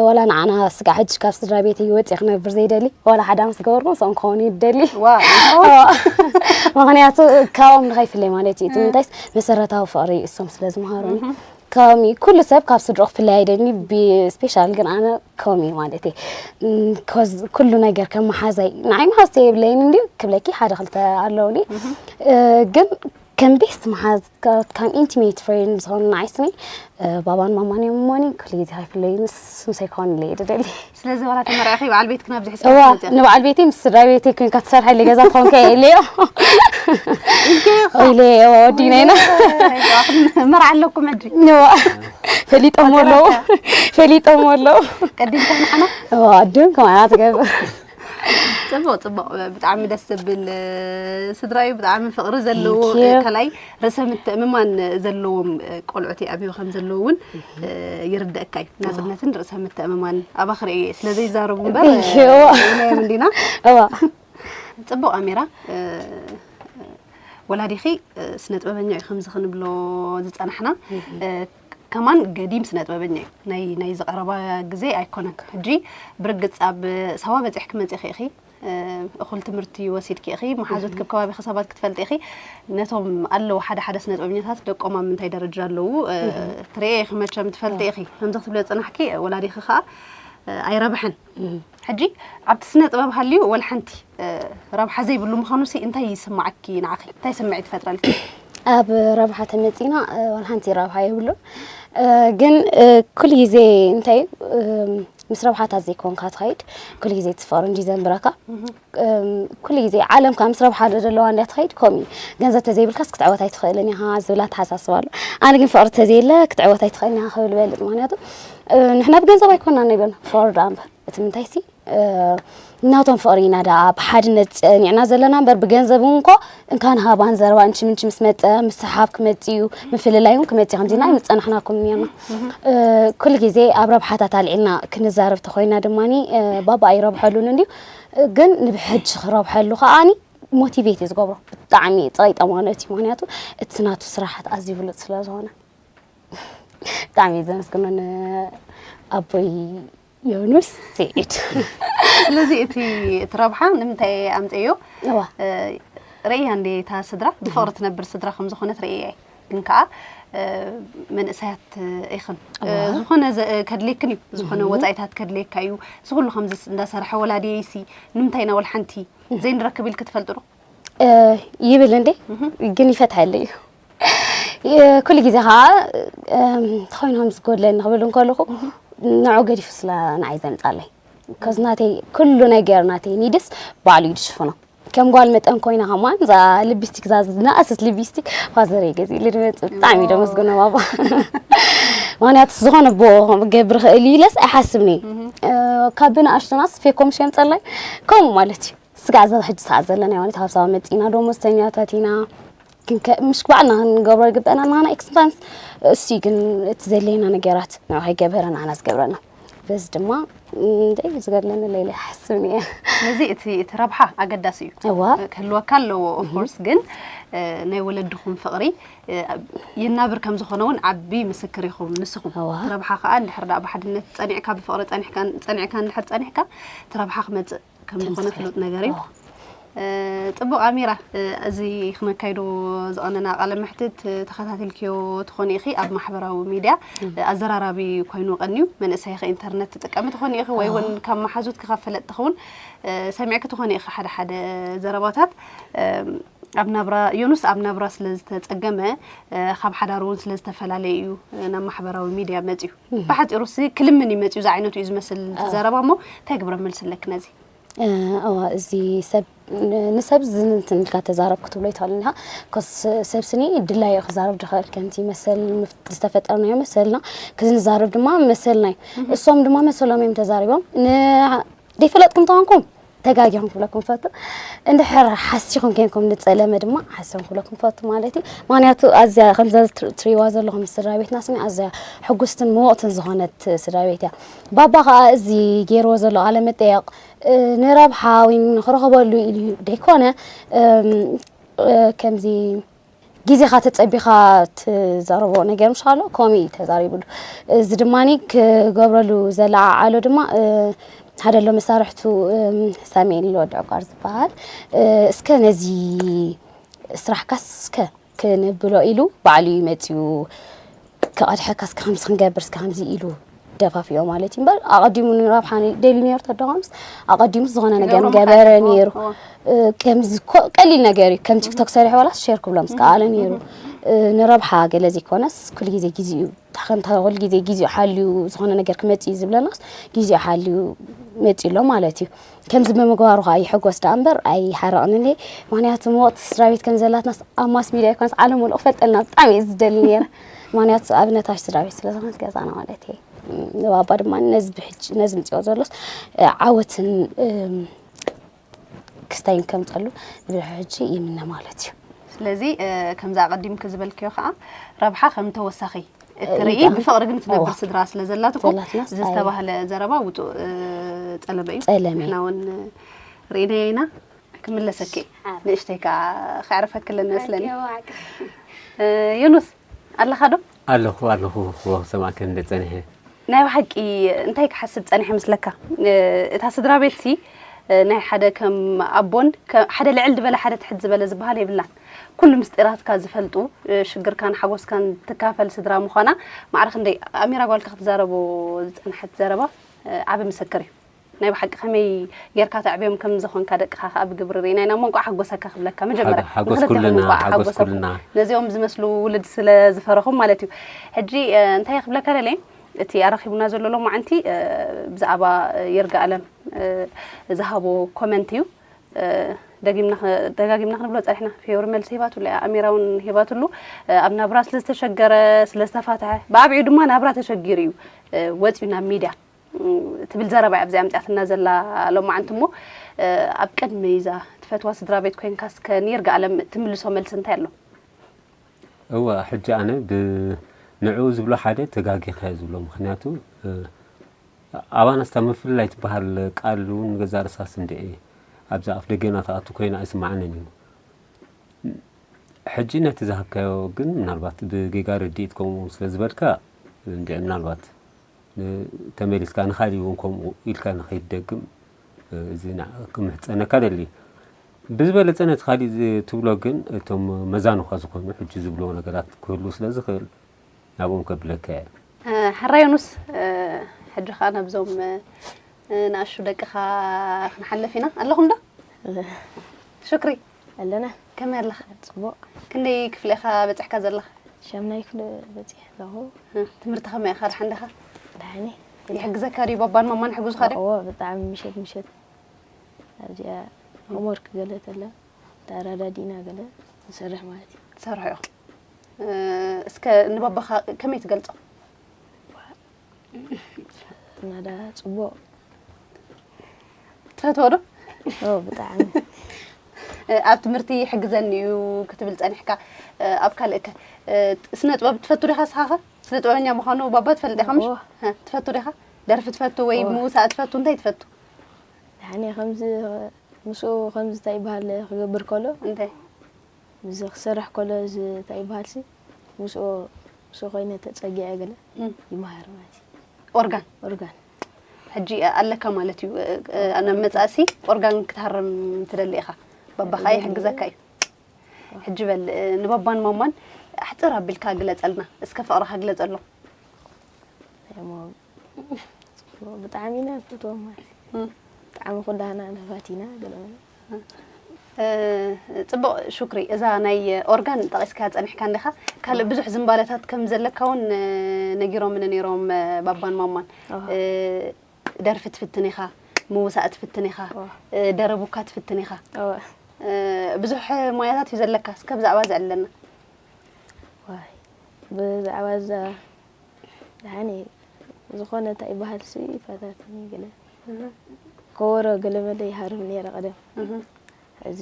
ዋላ ንዓና ስጋዕ ሕጂ ካብ ስድራ ቤተይ ወፂእ ክነብር ዘይደሊ ዋላ ሓደ ምስ ገበርኩ ምስኦም ክኸውን እየ ዝደሊ። ምክንያቱ ካብኦም ንኸይፍለይ ማለት እዩ። እቲ ምንታይስ መሰረታዊ ፍቕሪ እሶም ስለ ዝመሃሩኒ። ከሚ ኩሉ ሰብ ካብ ስድሮ ክፍለይ ኣይደኒ ብስፔሻል ግን ኣነ ከሚ ማለት እየ። ኮዝ ኩሉ ነገር ከም መሓዛይ ንዓይ መሓዝተ የብለይን እንዲ ክብለኪ ሓደ ክልተ ኣለውኒ። ግን ከም ቤስት መሓዝ ከም ኢንቲሜት ፍሬንድ ዝኾኑ ንዓይስኒ ባባን ማማን እዮም እሞኒ ኩሉ ግዜ ሃይፍለይ ምስ ምሰይ ክኾን ኢለ እየ ደደሊ። ስለዚ ዋላ ተመርዕኺ በዓል ቤትክን ኣብዚ ሕዚ እዋ ክትመፅእ ንበዓል ቤተይ ምስ ስድራ ቤተይ ኮይንካ ትሰርሐለይ ገዛ ትኾንካ እየ ኢለዮ ኢለ እዋ ወዲና ኢና። መርዓ ኣለኩም ሕጂ ንዋ ፈሊጦም ኣለዉ ፈሊጦም ኣለዉ ቀዲምካ ንዓና እዋ ኣድም ከማና ትገብር ፅቡቅ ፅቡቅ ብጣዕሚ ደስ ዘብል ስድራ እዩ ብጣዕሚ ፍቅሪ ዘለዎ Thank you። ከላይ ርእሰ ምትእምማን ዘለዎም ቆልዑት ይኣብዩ ከም ዘለዉ እውን ይርደእካ እዩ ናፅነትን ርእሰ ምትእምማን ኣባክ ርእየ ስለ ዘይዛረቡ እምበር Thank you። ኢለዮም እንዲና እዋ ፅቡቅ ኣሚራ ወላዲኺ ስነ ጥበበኛ እዩ ከምዚ ክንብሎ ዝፀናሕና ከማን ገዲም ስነ ጥበበኛ እዩ ናይ ናይ ዝቀረባ ግዜ ኣይኮነን ሕጂ ብርግፅ ኣብ ሳዋ በፂሕኪ መፂኺ ኢኺ እኹል ትምህርቲ ወሲድኪ ኢኺ መሓዙት ክብ ከባቢኺ ሰባት ክትፈልጢ ኢኺ ነቶም ኣለዉ ሓደ ሓደ ስነ ጥበበኛታት ደቆም ኣብ ምንታይ ደረጃ ኣለዉ ትርእየ ኢኺ መቸም ትፈልጢ ኢኺ ከምዚ ክትብልዮ ዝፀናሕኪ ወላዲኺ ከዓ ኣይረብሐን ሕጂ ኣብቲ ስነ ጥበብ ሃልዩ ወላ ሓንቲ ረብሓ ዘይብሉ ምዃኑ ሲ እንታይ ይስማዓኪ ንዓኺ እንታይ ስምዒት ይፈጥረልኪ? ኣብ ረብሓ ተመፂና ዋላ ሓንቲ ረብሓ የብሉን ግን ኩሉ ግዜ እንታይ ምስ ረብሓታት ዘይኮንካ ትኸይድ ኩሉ ግዜ እቲ ፍቕሪ እንዲ ዘንብረካ ኩሉ ግዜ ዓለም ከዓ ምስ ረብሓ ዶ ዘለዋ እንድያ ትኸይድ ከምኡ እዩ ገንዘብ ተዘይብልካስ ክትዕወት ኣይትኽእልን ኢኻ ዝብል ኣተሓሳስባ ኣሎ ኣነ ግን ፍቕሪ ተዘየለ ክትዕወት ኣይትኽእልን ኢኻ ክብል በልፅ ምክንያቱ ንሕና ብገንዘብ ኣይኮንና ንብል ፍቕሪ ደኣ እምበር እቲ ምንታይ ሲ ናቶም ፍቕሪ ኢና ደኣ ብሓድነት ጸኒዕና ዘለና እምበር ብገንዘብ እውን እኮ እንካን ሃባን ዘረባ እንቺ ምንቺ ምስ መጸ ምስሓብ ክመጽእ እዩ ምፍልላይ እውን ክመጽእ ከምዚ ኢልና ኣይምጸናሕናኩም ነርና ኩሉ ግዜ ኣብ ረብሓታት ኣልዒልና ክንዛረብ ተኾይና ድማ ባባ ኣይረብሐሉን እንድዩ ግን ንብሕጂ ክረብሐሉ ከዓኒ ሞቲቬት እዩ ዝገብሮ ብጣዕሚ ጸቂጠ ማለት እዩ ምክንያቱ እቲ ናቱ ስራሓት ኣዝዩ ብሉጽ ስለ ዝኾነ ብጣዕሚ እየ ዘመስግኖ ንኣቦይ ዮኑስ ስዒድ። ስለዚ እቲ እቲ ረብሓ ንምንታይ ኣምፀዮ? እዋ ርእያ እንደ እታ ስድራ ብፍቕሪ ትነብር ስድራ ከም ዝኾነት ርእያ እየ። ግን ከዓ መንእሰያት ኢኽን ዝኾነ ከድልየክን እዩ ዝኾነ ወፃኢታት ከድልየካ እዩ እዚ ኩሉ ከምዚ እንዳሰርሐ ወላዲየይሲ ንምንታይ ኢና ወላ ሓንቲ ዘይንረክብ ኢልክ ትፈልጡ ዶ? ይብል እንዴ ግን ይፈትሐለይ እዩ ኩሉ ግዜ ከዓ ተኮይኖም ዝጎድለኒ ክብል እንከለኹ ንዑ ገዲፉ ስለ ንዓይ ዘምፃለይ ከዚ ናተይ ኩሉ ነገር ናተይ ኒድስ ባዕሉ ይድሽፍኖ ከም ጓል መጠን ኮይና ከማን እዛ ሊፕስቲክ እዛ ዝነኣሰት ሊፕስቲክ ፋዘረይ ገዚእሉ ድመፅእ ብጣዕሚ ደመስግኖ ባባ። ምክንያቱ ዝኾነ ቦ ገብር ክእል ኢለስ ኣይሓስብን እዩ። ካብ ብንኣሽቱናስ ፌኮም ሽም ፀላይ ከምኡ ማለት እዩ። ስጋዕ እዛ ሕጂ ሰዓት ዘለና ማለት ካብ ሰባ መፂና ደሞዝተኛታት ኢና። ምሽ ባዕልና ክንገብሮ ይግበና ኣለና ኤክስፐንስ እሱ ግን እቲ ዘድለየና ነገራት ንዓ ከይገብረ ንዓና ዝገብረና በዚ ድማ እንደይ ዝገድለኒ ለይለ ሓስብን እየ። ስለዚ እቲ እቲ ረብሓ ኣገዳሲ እዩ። እዋ ክህልወካ ኣለዎ ኦፍኮርስ ግን ናይ ወለድኹም ፍቕሪ ይናብር ከም ዝኾነ እውን ዓቢ ምስክር ኢኹም ንስኹም። ረብሓ ከዓ እንድሕር ደኣ ብሓድነት ጸኒዕካ ብፍቕሪ ጸኒሕካ ጸኒዕካ እንድሕር ጸኒሕካ እቲ ረብሓ ክመጽእ ከም ዝኾነ ፍሉጥ ነገር እዩ። ጽቡቕ ኣሚራ፣ እዚ ክነካይዶ ዝቐነና ቃለ መሕትት ተኸታቲልክዮ ትኾኒ ኢኺ ኣብ ማሕበራዊ ሚድያ ኣዘራራቢ ኮይኑ ቀንዩ መንእሰይ ኢኺ ኢንተርነት ትጥቀሚ ትኾኒ ኢኺ ወይ እውን ካብ መሓዙት ክኸፈለጥ ትኸውን ሰሚዕኪ ትኾኒ ኢኺ ሓደ ሓደ ዘረባታት ኣብ ናብራ ዮኑስ ኣብ ናብራ ስለ ዝተጸገመ ካብ ሓዳሩ እውን ስለ ዝተፈላለየ እዩ ናብ ማሕበራዊ ሚድያ መጽዩ። ብሓጺሩ ሲ ክልምን እዩ መጽዩ ዝዓይነቱ እዩ ዝመስል ዘረባ እሞ እንታይ ግብረ መልሲ ኣለኪ ነዚ? እዋ እዚ ሰብ ንሰብ ዝንትን ኢልካ ተዛረብ ክትብሎ ይትኽእል ኢኻ ኮስ ሰብ ስኒ ድላዩ ክዛረብ ድኽእል ከምቲ መሰል ዝተፈጠርናዮ መሰልና ክዝንዛረብ ድማ መሰልና እዩ እሶም ድማ መሰሎም እዮም ተዛሪቦም ዘይፈለጥኩም ተኾንኩም ተጋጊኹም ክብለኩም ፈቱ እንድሕር ሓሲኹም ኮንኩም ንፀለመ ድማ ሓሲኹም ክብለኩም ፈቱ ማለት እዩ ምክንያቱ ኣዝያ ከምዛ ትሪዋ ዘለኹም ስድራ ቤትና ስኒ ኣዝያ ሕጉስትን ምውቕትን ዝኾነት ስድራ ቤት እያ ባባ ከዓ እዚ ገይርዎ ዘሎ ቃለ መጠየቕ ንረብሓ ወይ ንኽረኽበሉ ኢሉ ደይኮነ ከምዚ ግዜኻ ተጸቢኻ ትዛረቦ ነገር ምሽ ኣሎ ከምኡ እዩ ተዛሪብሉ እዚ ድማ ክገብረሉ ዘለዓዓሎ ድማ ሓደ ኣሎ መሳርሕቱ ሳሜል ወዲ ዕቋር ዝበሃል እስከ ነዚ ስራሕካስ እስከ ክንብሎ ኢሉ ባዕሉ እዩ መፅዩ ክቐድሐካ እስከ ከምዚ ክንገብር እስከ ከምዚ ኢሉ ደፋፊኦ ማለት እዩ እምበር ኣቐዲሙ ንረብሓ ደልዩ ነይሩ ተደኾምስ ኣቐዲሙ ዝኾነ ነገር ገበረ ነይሩ ከምዚ ቀሊል ነገር እዩ ከም ቲክቶክ ሰሪሑ ዋላስ ሸር ክብሎም ዝከኣለ ነይሩ ንረብሓ ገለ ዘይኮነስ ኩሉ ግዜ ግዜ እዩ ከምታ ኩሉ ግዜ ግዜ ሓልዩ ዝኾነ ነገር ክመፅእ እዩ ዝብለናስ ግዜ ሓልዩ መፅእ ኣሎ ማለት እዩ ከምዚ ብምግባሩ ከዓ ይሕጎስ ደኣ እምበር ኣይሓረቕንን እየ ምክንያቱ ምወቕቲ ስድራ ቤት ከም ዘላትናስ ኣብ ማስ ሚድያ ይኮነስ ዓለም ሙሉእ ክፈልጠልና ብጣዕሚ እየ ዝደሊ ነይረ ምክንያቱ ኣብነታሽ ስድራ ቤት ስለዝኾነት ገዛና ማለት እየ ንባባ ድማ ነዚ ብሕጂ ነዚ ምፅኦ ዘሎስ ዓወትን ክስታይን ከምፀሉ ንብድሒ ሕጂ ይምነ ማለት እዩ ስለዚ ከምዚ ኣቐዲምኪ ዝበልክዮ ከዓ ረብሓ ከም ተወሳኺ እትርኢ ብፍቕሪ ግን ትነብር ስድራ ስለ ዘላትኩም እዚ ዝተባህለ ዘረባ ውፁእ ፀለመ እዩ ንሕና እውን ርኢናዮ ኢና ክምለሰኪ ንእሽተይ ከዓ ከዕርፈክለን መስለኒ ዮኑስ ኣለኻ ዶ ኣለኹ ኣለኹ ክሰማዕከ እንደ ፀኒሐ ናይ ብሓቂ እንታይ ክሓስብ ፀኒሐ ምስለካ እታ ስድራ ቤትሲ ናይ ሓደ ከም ኣቦን ሓደ ልዕል ዝበለ ሓደ ትሕት ዝበለ ዝበሃል የብላን ኩሉ ምስጢራትካ ዝፈልጡ ሽግርካን ሓጎስካን ትካፈል ስድራ ምዃና ማዕረ ክንደይ ኣሚራ ጓልካ ክትዛረቦ ዝፀንሐት ዘረባ ዓቢ ምስክር እዩ ናይ ብሓቂ ከመይ ጌርካ ተዕብዮም ከም ዝኾንካ ደቅኻ ከዓ ብግብሪ ርኢና ኢና እሞ እንቋዕ ሓጎሰካ ክብለካ መጀመርያ ሓጎስ ኩልና ሓጎስ ኩልና ነዚኦም ዝመስሉ ውልድ ስለ ዝፈረኹም ማለት እዩ ሕጂ እንታይ ክብለካ ደለየ እቲ ኣራኺቡና ዘሎ ሎማዓንቲ ብዛዕባ ይርጋ ኣለም ዝሃቦ ኮመንት እዩ ደጋጊምና ክንብሎ ፀኒሕና ፌወር መልሲ ሂባትሉ እያ ኣሚራ እውን ሂባትሉ ኣብ ናብራ ስለ ዝተሸገረ ስለ ዝተፋትሐ ብኣብዒኡ ድማ ናብራ ተሸጊሩ እዩ ወፅዩ ናብ ሚድያ ትብል ዘረባ እያ ኣብዚኣ ኣምፅኣትና ዘላ ሎማዓንቲ እሞ ኣብ ቅድሚ እዛ ትፈትዋ ስድራ ቤት ኮይንካ እስከ ንይርጋ ኣለም ትምልሶ መልሲ እንታይ ኣሎ እወ ሕጂ ኣነ ብንዕኡ ዝብሎ ሓደ ተጋጊኻ እየ ዝብሎ ምክንያቱ ኣባና ስታ ምፍልላይ ትበሃል ቃል እውን ንገዛ ርሳስ እንድዒ ኣብዛ ኣፍ ደገና ተኣቱ ኮይና ኣይስማዓንን እዩ ሕጂ ነቲ ዝሃብካዮ ግን ምናልባት ብጌጋ ርድኢት ከምኡ ስለ ዝበልካ እንድዒ ምናልባት ተመሊስካ ንኻሊእ እውን ከምኡ ኢልካ ንኸይትደግም እዚ ክምሕፀነካ ደሊ ብዝበለፀ ነቲ ካሊእ ትብሎ ግን እቶም መዛኑኻ ዝኾኑ ሕጂ ዝብልዎ ነገራት ክህልው ስለ ዝኽእል ናብኦም ከብለካ እየ ሕራዮኑስ ሕጂ ከዓ ናብዞም ንኣሹ ደቅኻ ክንሓልፍ ኢና ኣለኹም ዶ ሽክሪ ኣለና ከመይ ኣለኻ ፅቡቅ ክንደይ ክፍሊ ኢኻ በፅሕካ ዘለኻ ሻምናይ ክፍሊ በጺሐ ኣለኹ። ትምህርቲ ከመይ ኢኻ? ደሓን ዲኻ? ደሓን እየ። ይሕግዘካ ድዩ? ባባን ማማን ይሕግዙኻ ድዩ? እዎ፣ ብጣዕሚ ምሸት ምሸት ኣብዚኣ ሆምወርክ ገለ ተላ ተኣረዳዲእና ገለ ንሰርሕ ማለት እዩ። ትሰርሑ ኢኹም። እ፣ እስከ ንባባኻ ከመይ ትገልጾ? ናዳ ጽቡቕ ትፈትዎ ዶ? ኦ ብጣዕሚ እ፣ ኣብ ትምህርቲ ይሕግዘኒ እዩ ክትብል ጸኒሕካ፣ እ፣ ኣብ ካልእ ከ፣ እ፣ ስነ ጥበብ ትፈቱ ዲኻ ንስኻ ኸ? ስነ ጥበበኛ ምዃኑ ባባ ትፈልጥ ኢኻ ምሽ? እዎ። እ፣ ትፈቱ ዲኻ? ደርፊ ትፈቱ ወይ እዎ። ምውሳእ ትፈቱ? እንታይ ትፈቱ? ደሓን እየ። ከምዚ ምስኡ ከምዚ እንታይ ይበሃል ክገብር ከሎ እንታይ? እዚ ክሰርሕ ከሎ እዚ እንታይ ይበሃል ሲ ምስኡ ምስኡ ኮይነ ተጸጊዐ ገለ እም። ይመሃር ማለት እዩ። ኦርጋን ኦርጋን ሕጂ ኣለካ ማለት እዩ። እ፣ እ፣ ናብ መጻእሲ ኦርጋን ክትሃርም ትደሊ ኢኻ። ባባኻ ይሕግዘካ እዩ። ሕጂ በል፣ እ፣ ንባባን ማማን ኣሕጽር ኣቢልካ ግለጸልና። እስከ ፍቕርኻ ግለጸሎም። እሞ ብጣዕሚ ኢና ንፈትዎም ማለት እዩ። እም። ብጣዕሚ ኩላህና ንፋቲና ገለ እ፣ ጽቡቕ ሹክሪ፣ እዛ ናይ ኦርጋን ጠቒስካ ጸኒሕካ እንዲኻ። ካልእ ብዙሕ ዝምባለታት ከም ዘለካ እውን፣ እ፣ ነጊሮምኒ ነይሮም፣ እ፣ ባባን ማማን። ኣዎ። እ፣ ደርፊ ትፍትን ኢኻ፣ ምውሳእ ትፍትን ኢኻ፣ ኣዎ። እ፣ ደረቡካ ትፍትን ኢኻ። ኣዎ። እ፣ ብዙሕ ሞያታት እዩ ዘለካ። እስከ ብዛዕባ እዚ ዕለና። ዋይ ብዛዕባ እዛ ደሓን እየ። ዝኾነ እንታይ ይበሃል ሲ ይፈታትኒ ገለ ከወሮ ገለ መለ ይሃርም ነይረ ቀደም። እህ። እዚ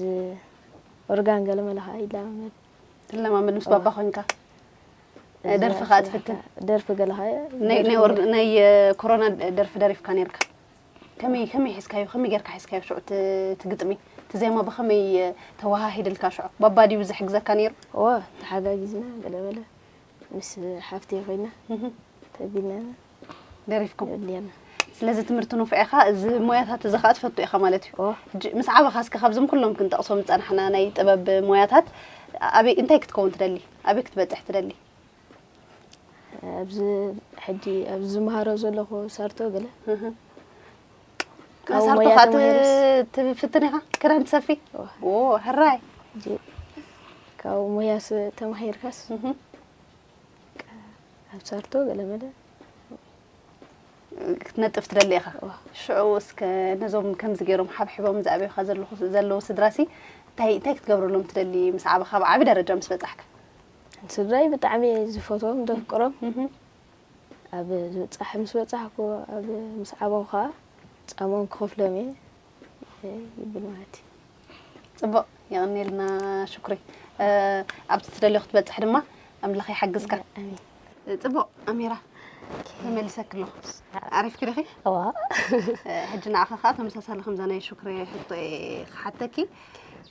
ኦርጋን ገለ መለ ከዓ ይለማመድ። ትለማመድ ምስ ባባ ኮንካ። እ፣ ደርፊ ከዓ ትፍትን። ደርፊ ገለ ከዓ ናይ ናይ ኦር-፣ ናይ፣ እ፣ ኮሮና ደርፊ ደሪፍካ ነይርካ። ከመይ ከመይ ሒዝካዮ? ከመይ ጌርካ ሒዝካዮ? ሽዑ እቲ እቲ ግጥሚ እቲ ዜማ ብኸመይ፣ እ፣ ተወሃሂድልካ? ሽዑ ባባ ድዩ ዝሕግዘካ ነይሩ? እወ ተሓጋጊዝና ገለ መለ ምስ ሓፍተይ ኮይና እህ። ተቢልና ደሪፍኩም። የብልያና። ስለዚ ትምህርቲ ንፉዕ ኢኻ፣ እዚ ሞያታት እዚ ከዓ ትፈቱ ኢኻ ማለት እዩ። እወ ሕጂ ምስ ዓበኻ እስከ ካብዞም ኩሎም ክንጠቕሶም ዝጸናሕና ናይ ጥበብ ሞያታት ኣበይ እንታይ ክትከውን ትደሊ? ኣበይ ክትበጽሕ ትደሊ? ኣብዚ ሕጂ ኣብዚ ዝመሃሮ ዘለኹ ሰርቶ ገለ እህ። ካብ መሳርቶ ሞያ ከዓ ተማሂረስ ት-፣ ትፍትን ኢኻ? ክዳን ትሰፊ? እወ ኦ፣ ሕራይ። ሕጂ ካብ ሞያስ ተማሂርካስ እህ። ኣብ ሰርቶ ገለ መለ ክትነጥፍ ትደሊ ኢኻ። እወ። ሽዑ እስከ ነዞም ከምዚ ገይሮም ሓብሒቦም ዘዕብዩኻ ዘለኹ፣ ዘለዉ ስድራሲ እንታይ፣ እንታይ ክትገብረሎም ትደሊ? ምስ ዓበኻ ኣብ ዓቢ ደረጃ ምስ በጻሕካ? ስድራይ ብጣዕሚ እየ ዝፈትዎም ዘፍቅሮም። እህ። ኣብ ዝብጻሕ ምስ በጻሕኩ ኣብ ምስ ዓበኹ ከዓ ጻሞም ክኸፍሎም እየ ይብል ማለት እዩ። ጽቡቕ፣ የቐንየልና ሽኩሪ። እ፣ ኣብቲ ትደልዮ ክትበጽሕ ድማ ኣምላኽ ይሓግዝካ። ኣሜን። ጽቡቕ፣ ኣሚራ፣ ተመሊሰኪ ኣለኹ። ዓሪፍኪ ዲኺ? እዋ እ፣ ሕጂ ንዓኺ ከኣ ተመሳሳሊ ከምዛ ናይ ሽኩሪ ሕቶ እየ ክሓተኪ።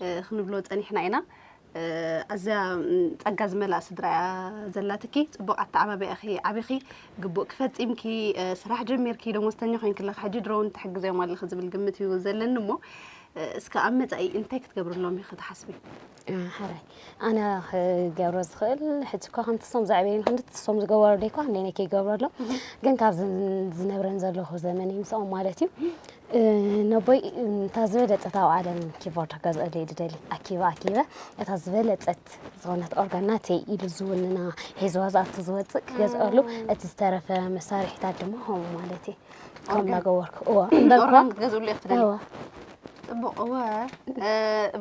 እ፣ ክንብሎ ጸኒሕና ኢና። እ፣ ኣዝያ፣ ም፣ ጸጋ ዝመልኣ ስድራ እያ ዘላትኪ። ጽቡቕ ኣተዓባቢኣኺ ዓቢኺ፣ ግቡእኪ ፈጺምኪ፣ እ፣ ስራሕ ጀሚርኪ፣ ደሞዝተኛ ኮይንኪ ኣለኺ። ሕጂ ድሮ እውን ትሕግዝዮም ኣለኺ ዝብል ግምት እዩ ዘለኒ እሞ፣ እ፣ እስከ ኣብ መጻኢ እንታይ ክትገብርሎም ኢኺ ትሓስቢ? እ፣ ሓራይ ኣነ ክገብሮ ዝኽእል ሕጂ እኳ ከምቲ ሶም ዘዕበዩን ክንዲ እቲ ሶም ዝገበሩ ደይኳ ክንደይ ነይ ከይገብረሎም ግን ካብ ዝን- ዝነብረን ዘለኹ ዘመን እዩ ምስኦም ማለት እዩ። እ፣ ነቦይ እታ ዝበለጸት ኣብ ዓለም ኪቦርድ ክገዝአሉ እየ ዝደሊ። ኣኪበ ኣኪበ እታ ዝበለጸት ዝኾነት ኦርጋን ናተይ ኢሉ ዝውንና ሒዝዋ ዝኣቱ ዝወጽእ ክገዝአሉ፣ እቲ ዝተረፈ መሳርሒታት ድማ ከምኡ ማለት እዩ። ከም ኦርጋን? እናገበርኩ እዋ እምበር እኳ ኦርጋን ክትገዝእሉ ኢኺ ትደሊ? እዋ ጽቡቕ፣ እወ። እ፣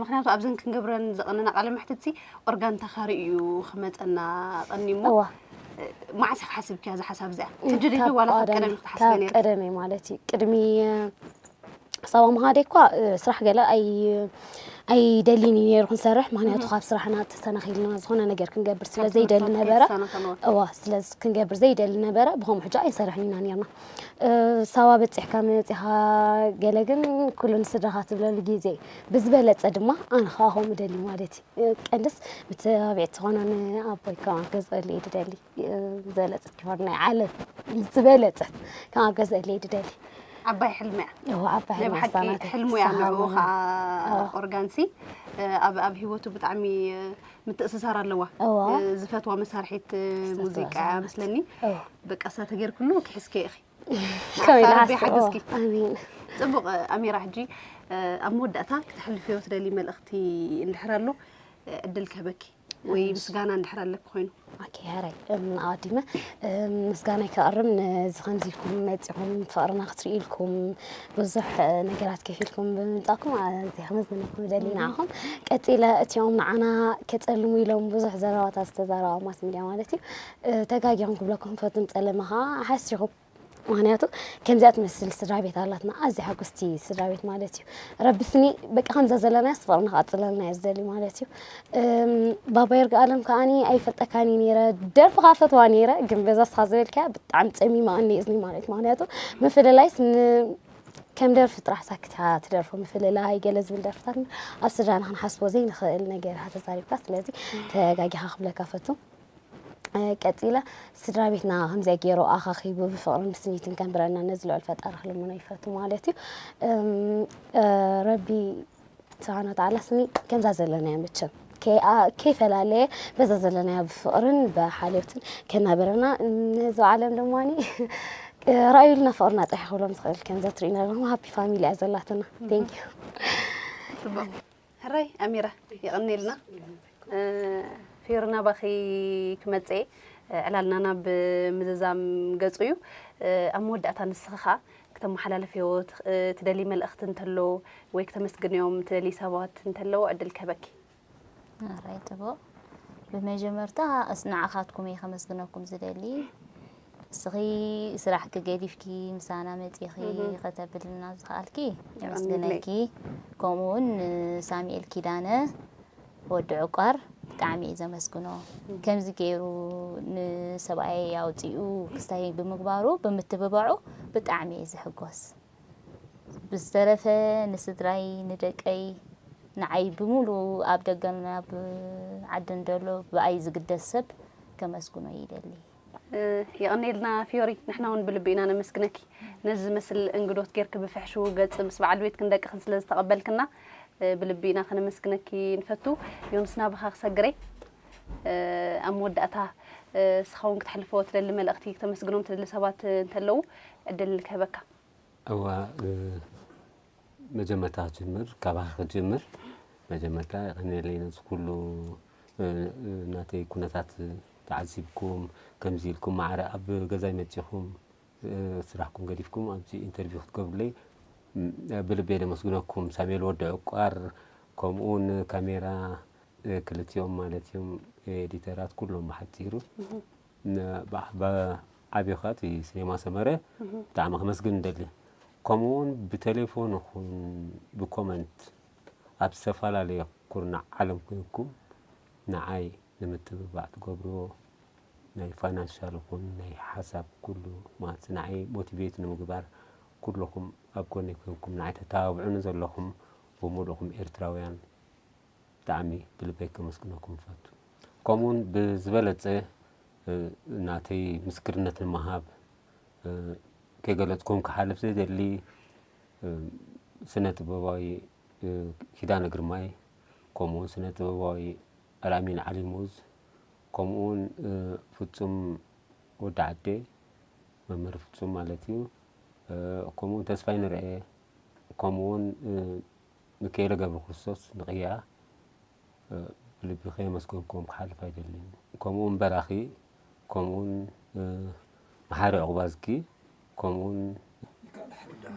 ምኽንያቱ ኣብዘን ክንገብረን ዝቐነና ቃለ መሕትትሲ ኦርጋን ተኻርዩ እዩ ክመጸና ቀኒ እሞ፣ እዋ እ፣ መዓስ ኢኺ ሓሲብክያ እዛ ሓሳብ እዚኣ? ትጅድሊ ዋላ ካብ ቀደም ኢኺ ትሓስቢ ካብ ነይርኪ? ቀደመይ ማለት እዩ። ቅድሚ እ፣ ሳዋ ምኻደይ እኳ እ፣ ስራሕ ገለ ኣይ ኣይደልን እዩ ነይሩ ክንሰርሕ፣ ምክንያቱ ካብ ስራሕና ተሰናኺልና ዝኾነ ነገር ክንገብር ስለ ዘይደሊ ነበረ። ተሰናኸልዋ። እዋ ስለ ክንገብር ዘይደሊ ነበረ፣ ብኸምኡ ሕጂ ኣይንሰርሕን ኢና ነርና። እ፣ ሳዋ በፂሕካ መፂኻ ገለ ግን ኩሉ ንስድራኻ ትብለሉ ግዜ እዩ። ብዝበለፀ ድማ ኣነ ከዓ ከምኡ ደሊ ማለት እዩ። ቀንድስ ብተባቢዕ ዝኾነ ንኣቦይ ከማን ገዝአሉ እየ ድደሊ። እ፣ ዝበለፀት ኪቦርድ ናይ ዓለም ዝበለፀት ከማን ገዝአሉ እየ ድደሊ። ዓባይ ሕልሚ እያ። እዋ ዓባይ ናይ ሕልሚ ብሓቂ ውሳናተይ ሕልሙ እያ ንዕኡ ዝሰሃቦ ከዓ እዋ። ኦርጋንሲ፣ እ፣ ኣብ ኣብ ሂወቱ ብጣዕሚ፣ እ፣ ምትእስሳር ኣለዋ። እዋ። እ፣ ዝፈትዋ መሳርሒት፣ እ፣ ዝፈትዋ ሙዚቃ እያ ዝፈትዋ። መስለኒ። እዋ። በቃ እሳ ተገይርክሉ ክሕዝከ ኢኺ። ከመይ ኢላ ኣሳርቢ ሓስብ ሓግዝኪ። እዋ። ኣሜን። ጽቡቕ፣ እ፣ ኣሚራ፣ ሕጂ፣ እ፣ ኣብ መወዳእታ ክተሕልፍዮ ትደሊ መልእኽቲ እንድሕር ኣሎ፣ እ፣ ዕድል ክህበኪ። ወይ ምስጋና እንድሕር ኣለኪ ኮይኑ? ኦኬ፣ ሕራይ። እም፣ ኣቐዲመ፣ እም፣ ምስጋናይ ከቕርብ፣ ነዚ ከምዚ ኢልኩም መጺኹም ፍቕርና ክትርእዩ ኢልኩም፣ ብዙሕ፣ እ፣ ነገራት ከፊልኩም ብምምጻእኩም ኣዝየ ከመስግነኩም እደሊ ንዓኹም። ቀጺለ እቲኦም ንዓና ከጸልሙ ኢሎም ብዙሕ ዘረባታት ዝተዛረቡ ኣብ ማስ ሚድያ ማለት እዩ፣ እ፣ ተጋጊኹም ክብለኩም ፈቱን ጸለመ ኸዓ ሓሲኹም። ምኽንያቱ ከምዚኣ ትመስል ስድራ ቤት ኣላትና፣ ኣዝያ ሕጉስቲ ስድራ ቤት ማለት እዩ። ረቢ ስኒ በቃ ከምዛ ዘለናያ ፍቕርና ክቐጽለልና እየ ዝደሊ ማለት እዩ። እም፣ ባባ ይርጋኣለም ከዓኒ ኣይፈልጠካን እየ ነይረ፣ ደርፍኻ ፈትዋ ነይረ፣ ግን በዛ ስኻ ዝበልካያ ብጣዕሚ ጸሚማኣኒ እዝኒ ማለት እዩ። ምኽንያቱ ምፍልላይስ ን-፣ ከም ደርፊ ጥራሕ ሳክት እያ ትደርፎ፣ ምፍልላይ ገለ ዝብል ደርፍታት ኣብ ስድራና ክንሓስቦ ዘይንኽእል ነገር እያ ተዛሪብካ። ስለዚ ተጋጊኻ ክብለካ ፈቱ። እ፣ ቀጺለ ስድራ ቤትና ከምዚኣ ገይሩ ኣኻኺቡ ብፍቕርን ብስኒትን ከንብረና ነዚ ልዑል ፈጣሪ ክልምኖ ይፈቱ ማለት እዩ። እም፣ እ፣ ረቢ ስብሓነ ወተዓላ ስኒ ከምዛ ዘለናያ መቸም ከይ-፣ ኣ-፣ ከይፈላለየ በዛ ዘለናያ ብፍቕርን ብሓልዮትን ከናበረና ነዚ ዓለም ድማ ራእዩልና ፍቕርና ጥራሕ ክብሎም ዝኽእል ከምዛ ትርእዩና ዘለኹም ሃፒ ፋሚሊ እያ ዘላትና። Thank you። ጽቡቕ። ሕራይ ኣሚረ፣ የቐንየልና። እ፣ ፊዮሪ ናባኺ ክመጽእ እየ። እ፣ ዕላልና ናብ ምዝዛም ገጹ እዩ። እ፣ ኣብ መወዳእታ ንስኺ ኸኣ ክተመሓላልፍዮ ትኽ-፣ እ፣ ትደሊ መልእኽቲ እንተሎ ወይ ክተመስግንዮም ትደሊ ሰባት እንተለዎ ዕድል ክህበኪ። ኣራይ ጽቡቕ። ብመጀመርታ እስ-፣ ንዓኻትኩም እየ ከመስግነኩም ዝደሊ። እስኺ ስራሕኪ ገዲፍኪ ምሳና መጺኺ ከተብልና ዝኸኣልኪ የመስግነኪ። ከምኡ እውን ንሳሙኤል ኪዳነ ወዲ ዕቋር ብጣዕሚ እየ ዘመስግኖ። ከምዚ ገይሩ ንሰብኣየይ ኣውፂኡ ክስታይ ብምግባሩ ብምትብባዑ ብጣዕሚ እየ ዝሕጎስ። ብዝተረፈ ንስድራይ ንደቀይ ንዓይ ብምሉኡ ኣብ ደገን ኣብ ዓድን ዘሎ ብኣይ ዝግደስ ሰብ ከመስግኖ ይደሊ። የቐንየልና ፊዮሪ፣ ንሕና እውን ብልቢ ኢና ነመስግነኪ። ነዚ ዝመስል እንግዶት ጌርኪ ብፍሕሽው ገጽ ምስ በዓል ቤትክን ደቅኽን ስለ ዝተቐበልክና ብልቢ ኢና ከነመስግነኪ ንፈቱ። ዮንስ ናባኻ ክሰግረይ ኣብ መወዳእታ እስኻ እውን ክተሕልፎ ትደሊ መልእኽቲ ክተመስግኖም ትደሊ ሰባት እንተለዉ ዕድል ክህበካ። እዋ መጀመርታ ክጅምር ካባኻ ክጅምር። መጀመርታ የቐንየለይ ነዚ ኩሉ ናተይ ኩነታት ተዓዚብኩም ከምዚ ኢልኩም ማዕረ ኣብ ገዛይ መጺኹም ስራሕኩም ገዲፍኩም ኣብዚ ኢንተርቪው ክትገብሩለይ ብልበይ ደመስግነኩም። ሳሙኤል ወዲ ዕቋር ከምኡ እውን ካሜራ ክልቲኦም ማለት እዮም ኤዲተራት ኩሎም ብሓፂሩ ብዓብዩ ከዓ እቲ ሲኔማ ሰመረ ብጣዕሚ ከመስግን እንደሊ። ከምኡ እውን ብቴሌፎን ይኹን ብኮመንት ኣብ ዝተፈላለየ ኩርናዕ ዓለም ኮይንኩም ንዓይ ንምትብባዕ ትገብርዎ ናይ ፋይናንሻል ይኹን ናይ ሓሳብ ኩሉ ማለት ንዓይ ሞቲቬት ንምግባር ኩልኹም ኣብ ጎነይ ኮይንኩም ንዓይ ተተባብዑኒ ዘለኹም ብምሉእኹም ኤርትራውያን ብጣዕሚ ብልበይ ከመስግነኩም እፈቱ። ከምኡውን ብዝበለፀ ናተይ ምስክርነት ንምሃብ ከይገለፅኩም ክሓልፍ ዘይደሊ ስነ ጥበባዊ ኪዳነ ግርማይ ከምኡውን ስነ ጥበባዊ ኣልኣሚን ዓሊሙዝ ከምኡውን ፍፁም ወዲ ዓዴ መምህር ፍፁም ማለት እዩ። ከምኡውን ተስፋይ ንርኤ ከምኡውን ሚካኤለ ገብረ ክርስቶስ ንቅያ ብልቢ ከየመስገንኩም ክሓልፍ ኣይደልን። ከምኡውን በራኺ ከምኡውን መሓሪ ዕቑባዝጊ ከምኡውን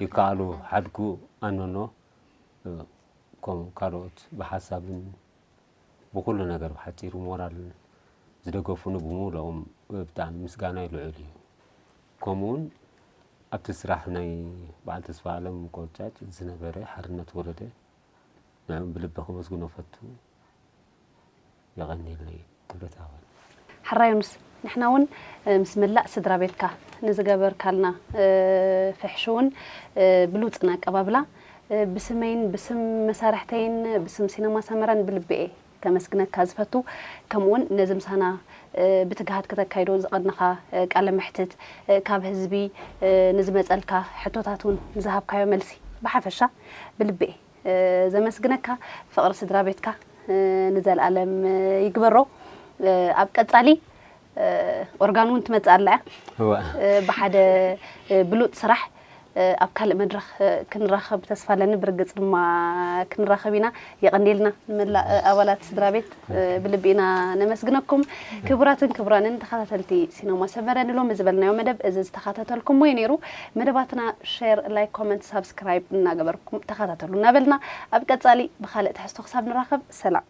ይከኣሉ ሓድጉ ኣኖኖ ከምኡ ካልኦት ብሓሳብን ብኩሉ ነገር ብሓፂሩ ሞራል ዝደገፉኒ ብምሉኦም ብጣዕሚ ምስጋናይ ልዑል እዩ። ከምኡውን ኣብቲ ስራሕ ናይ በዓል ተስፋ ኣለም ቆጫጭ ዝነበረ ሓርነት ወረደ ንዕም ብልቢ ከመስግኖ ፈቱ። የቐንየለይ ክብረት ኣባል። ሕራይ ዮኑስ፣ ንሕና እውን ምስ መላእ ስድራ ቤትካ ንዝገበርካልና ፍሕሽውን ብሉጽን ኣቀባብላ ብስመይን ብስም መሳርሕተይን ብስም ሲነማ ሰመረን ብልቢ እየ ከመስግነካ ዝፈቱ። ከምኡውን ነዚ ምሳና ብትግሃት ከተካይዶ ዝቐድነኻ ቃለ መሕትት ካብ ህዝቢ ንዝመጸልካ ሕቶታት እውን ንዝሃብካዮ መልሲ ብሓፈሻ ብልቢ እየ ዘመስግነካ። ፍቕሪ ስድራ ቤትካ ንዘለኣለም ይግበሮ። ኣብ ቀጻሊ ኦርጋን እውን ትመጽእ ኣላ እያ። ብሓደ ብሉጽ ስራሕ ኣብ ካልእ መድረኽ ክንራኸብ ተስፋ ኣለኒ። ብርግጽ ድማ ክንራኸብ ኢና። የቐንየልና ንመላእ ኣባላት ስድራ ቤት ብልቢ ኢና ነመስግነኩም። ክቡራትን ክቡራንን ተኸታተልቲ ሲነማ ሰመረ፣ ንሎሚ ዝበልናዮ መደብ እዚ ዝተኸታተልኩሞ እዩ ነይሩ። መደባትና ሼር፣ ላይክ፣ ኮመንት፣ ሳብስክራይብ እናገበርኩም ተኸታተሉ እናበልና፣ ኣብ ቀጻሊ ብኻልእ ትሕዝቶ ክሳብ ንራኸብ ሰላም።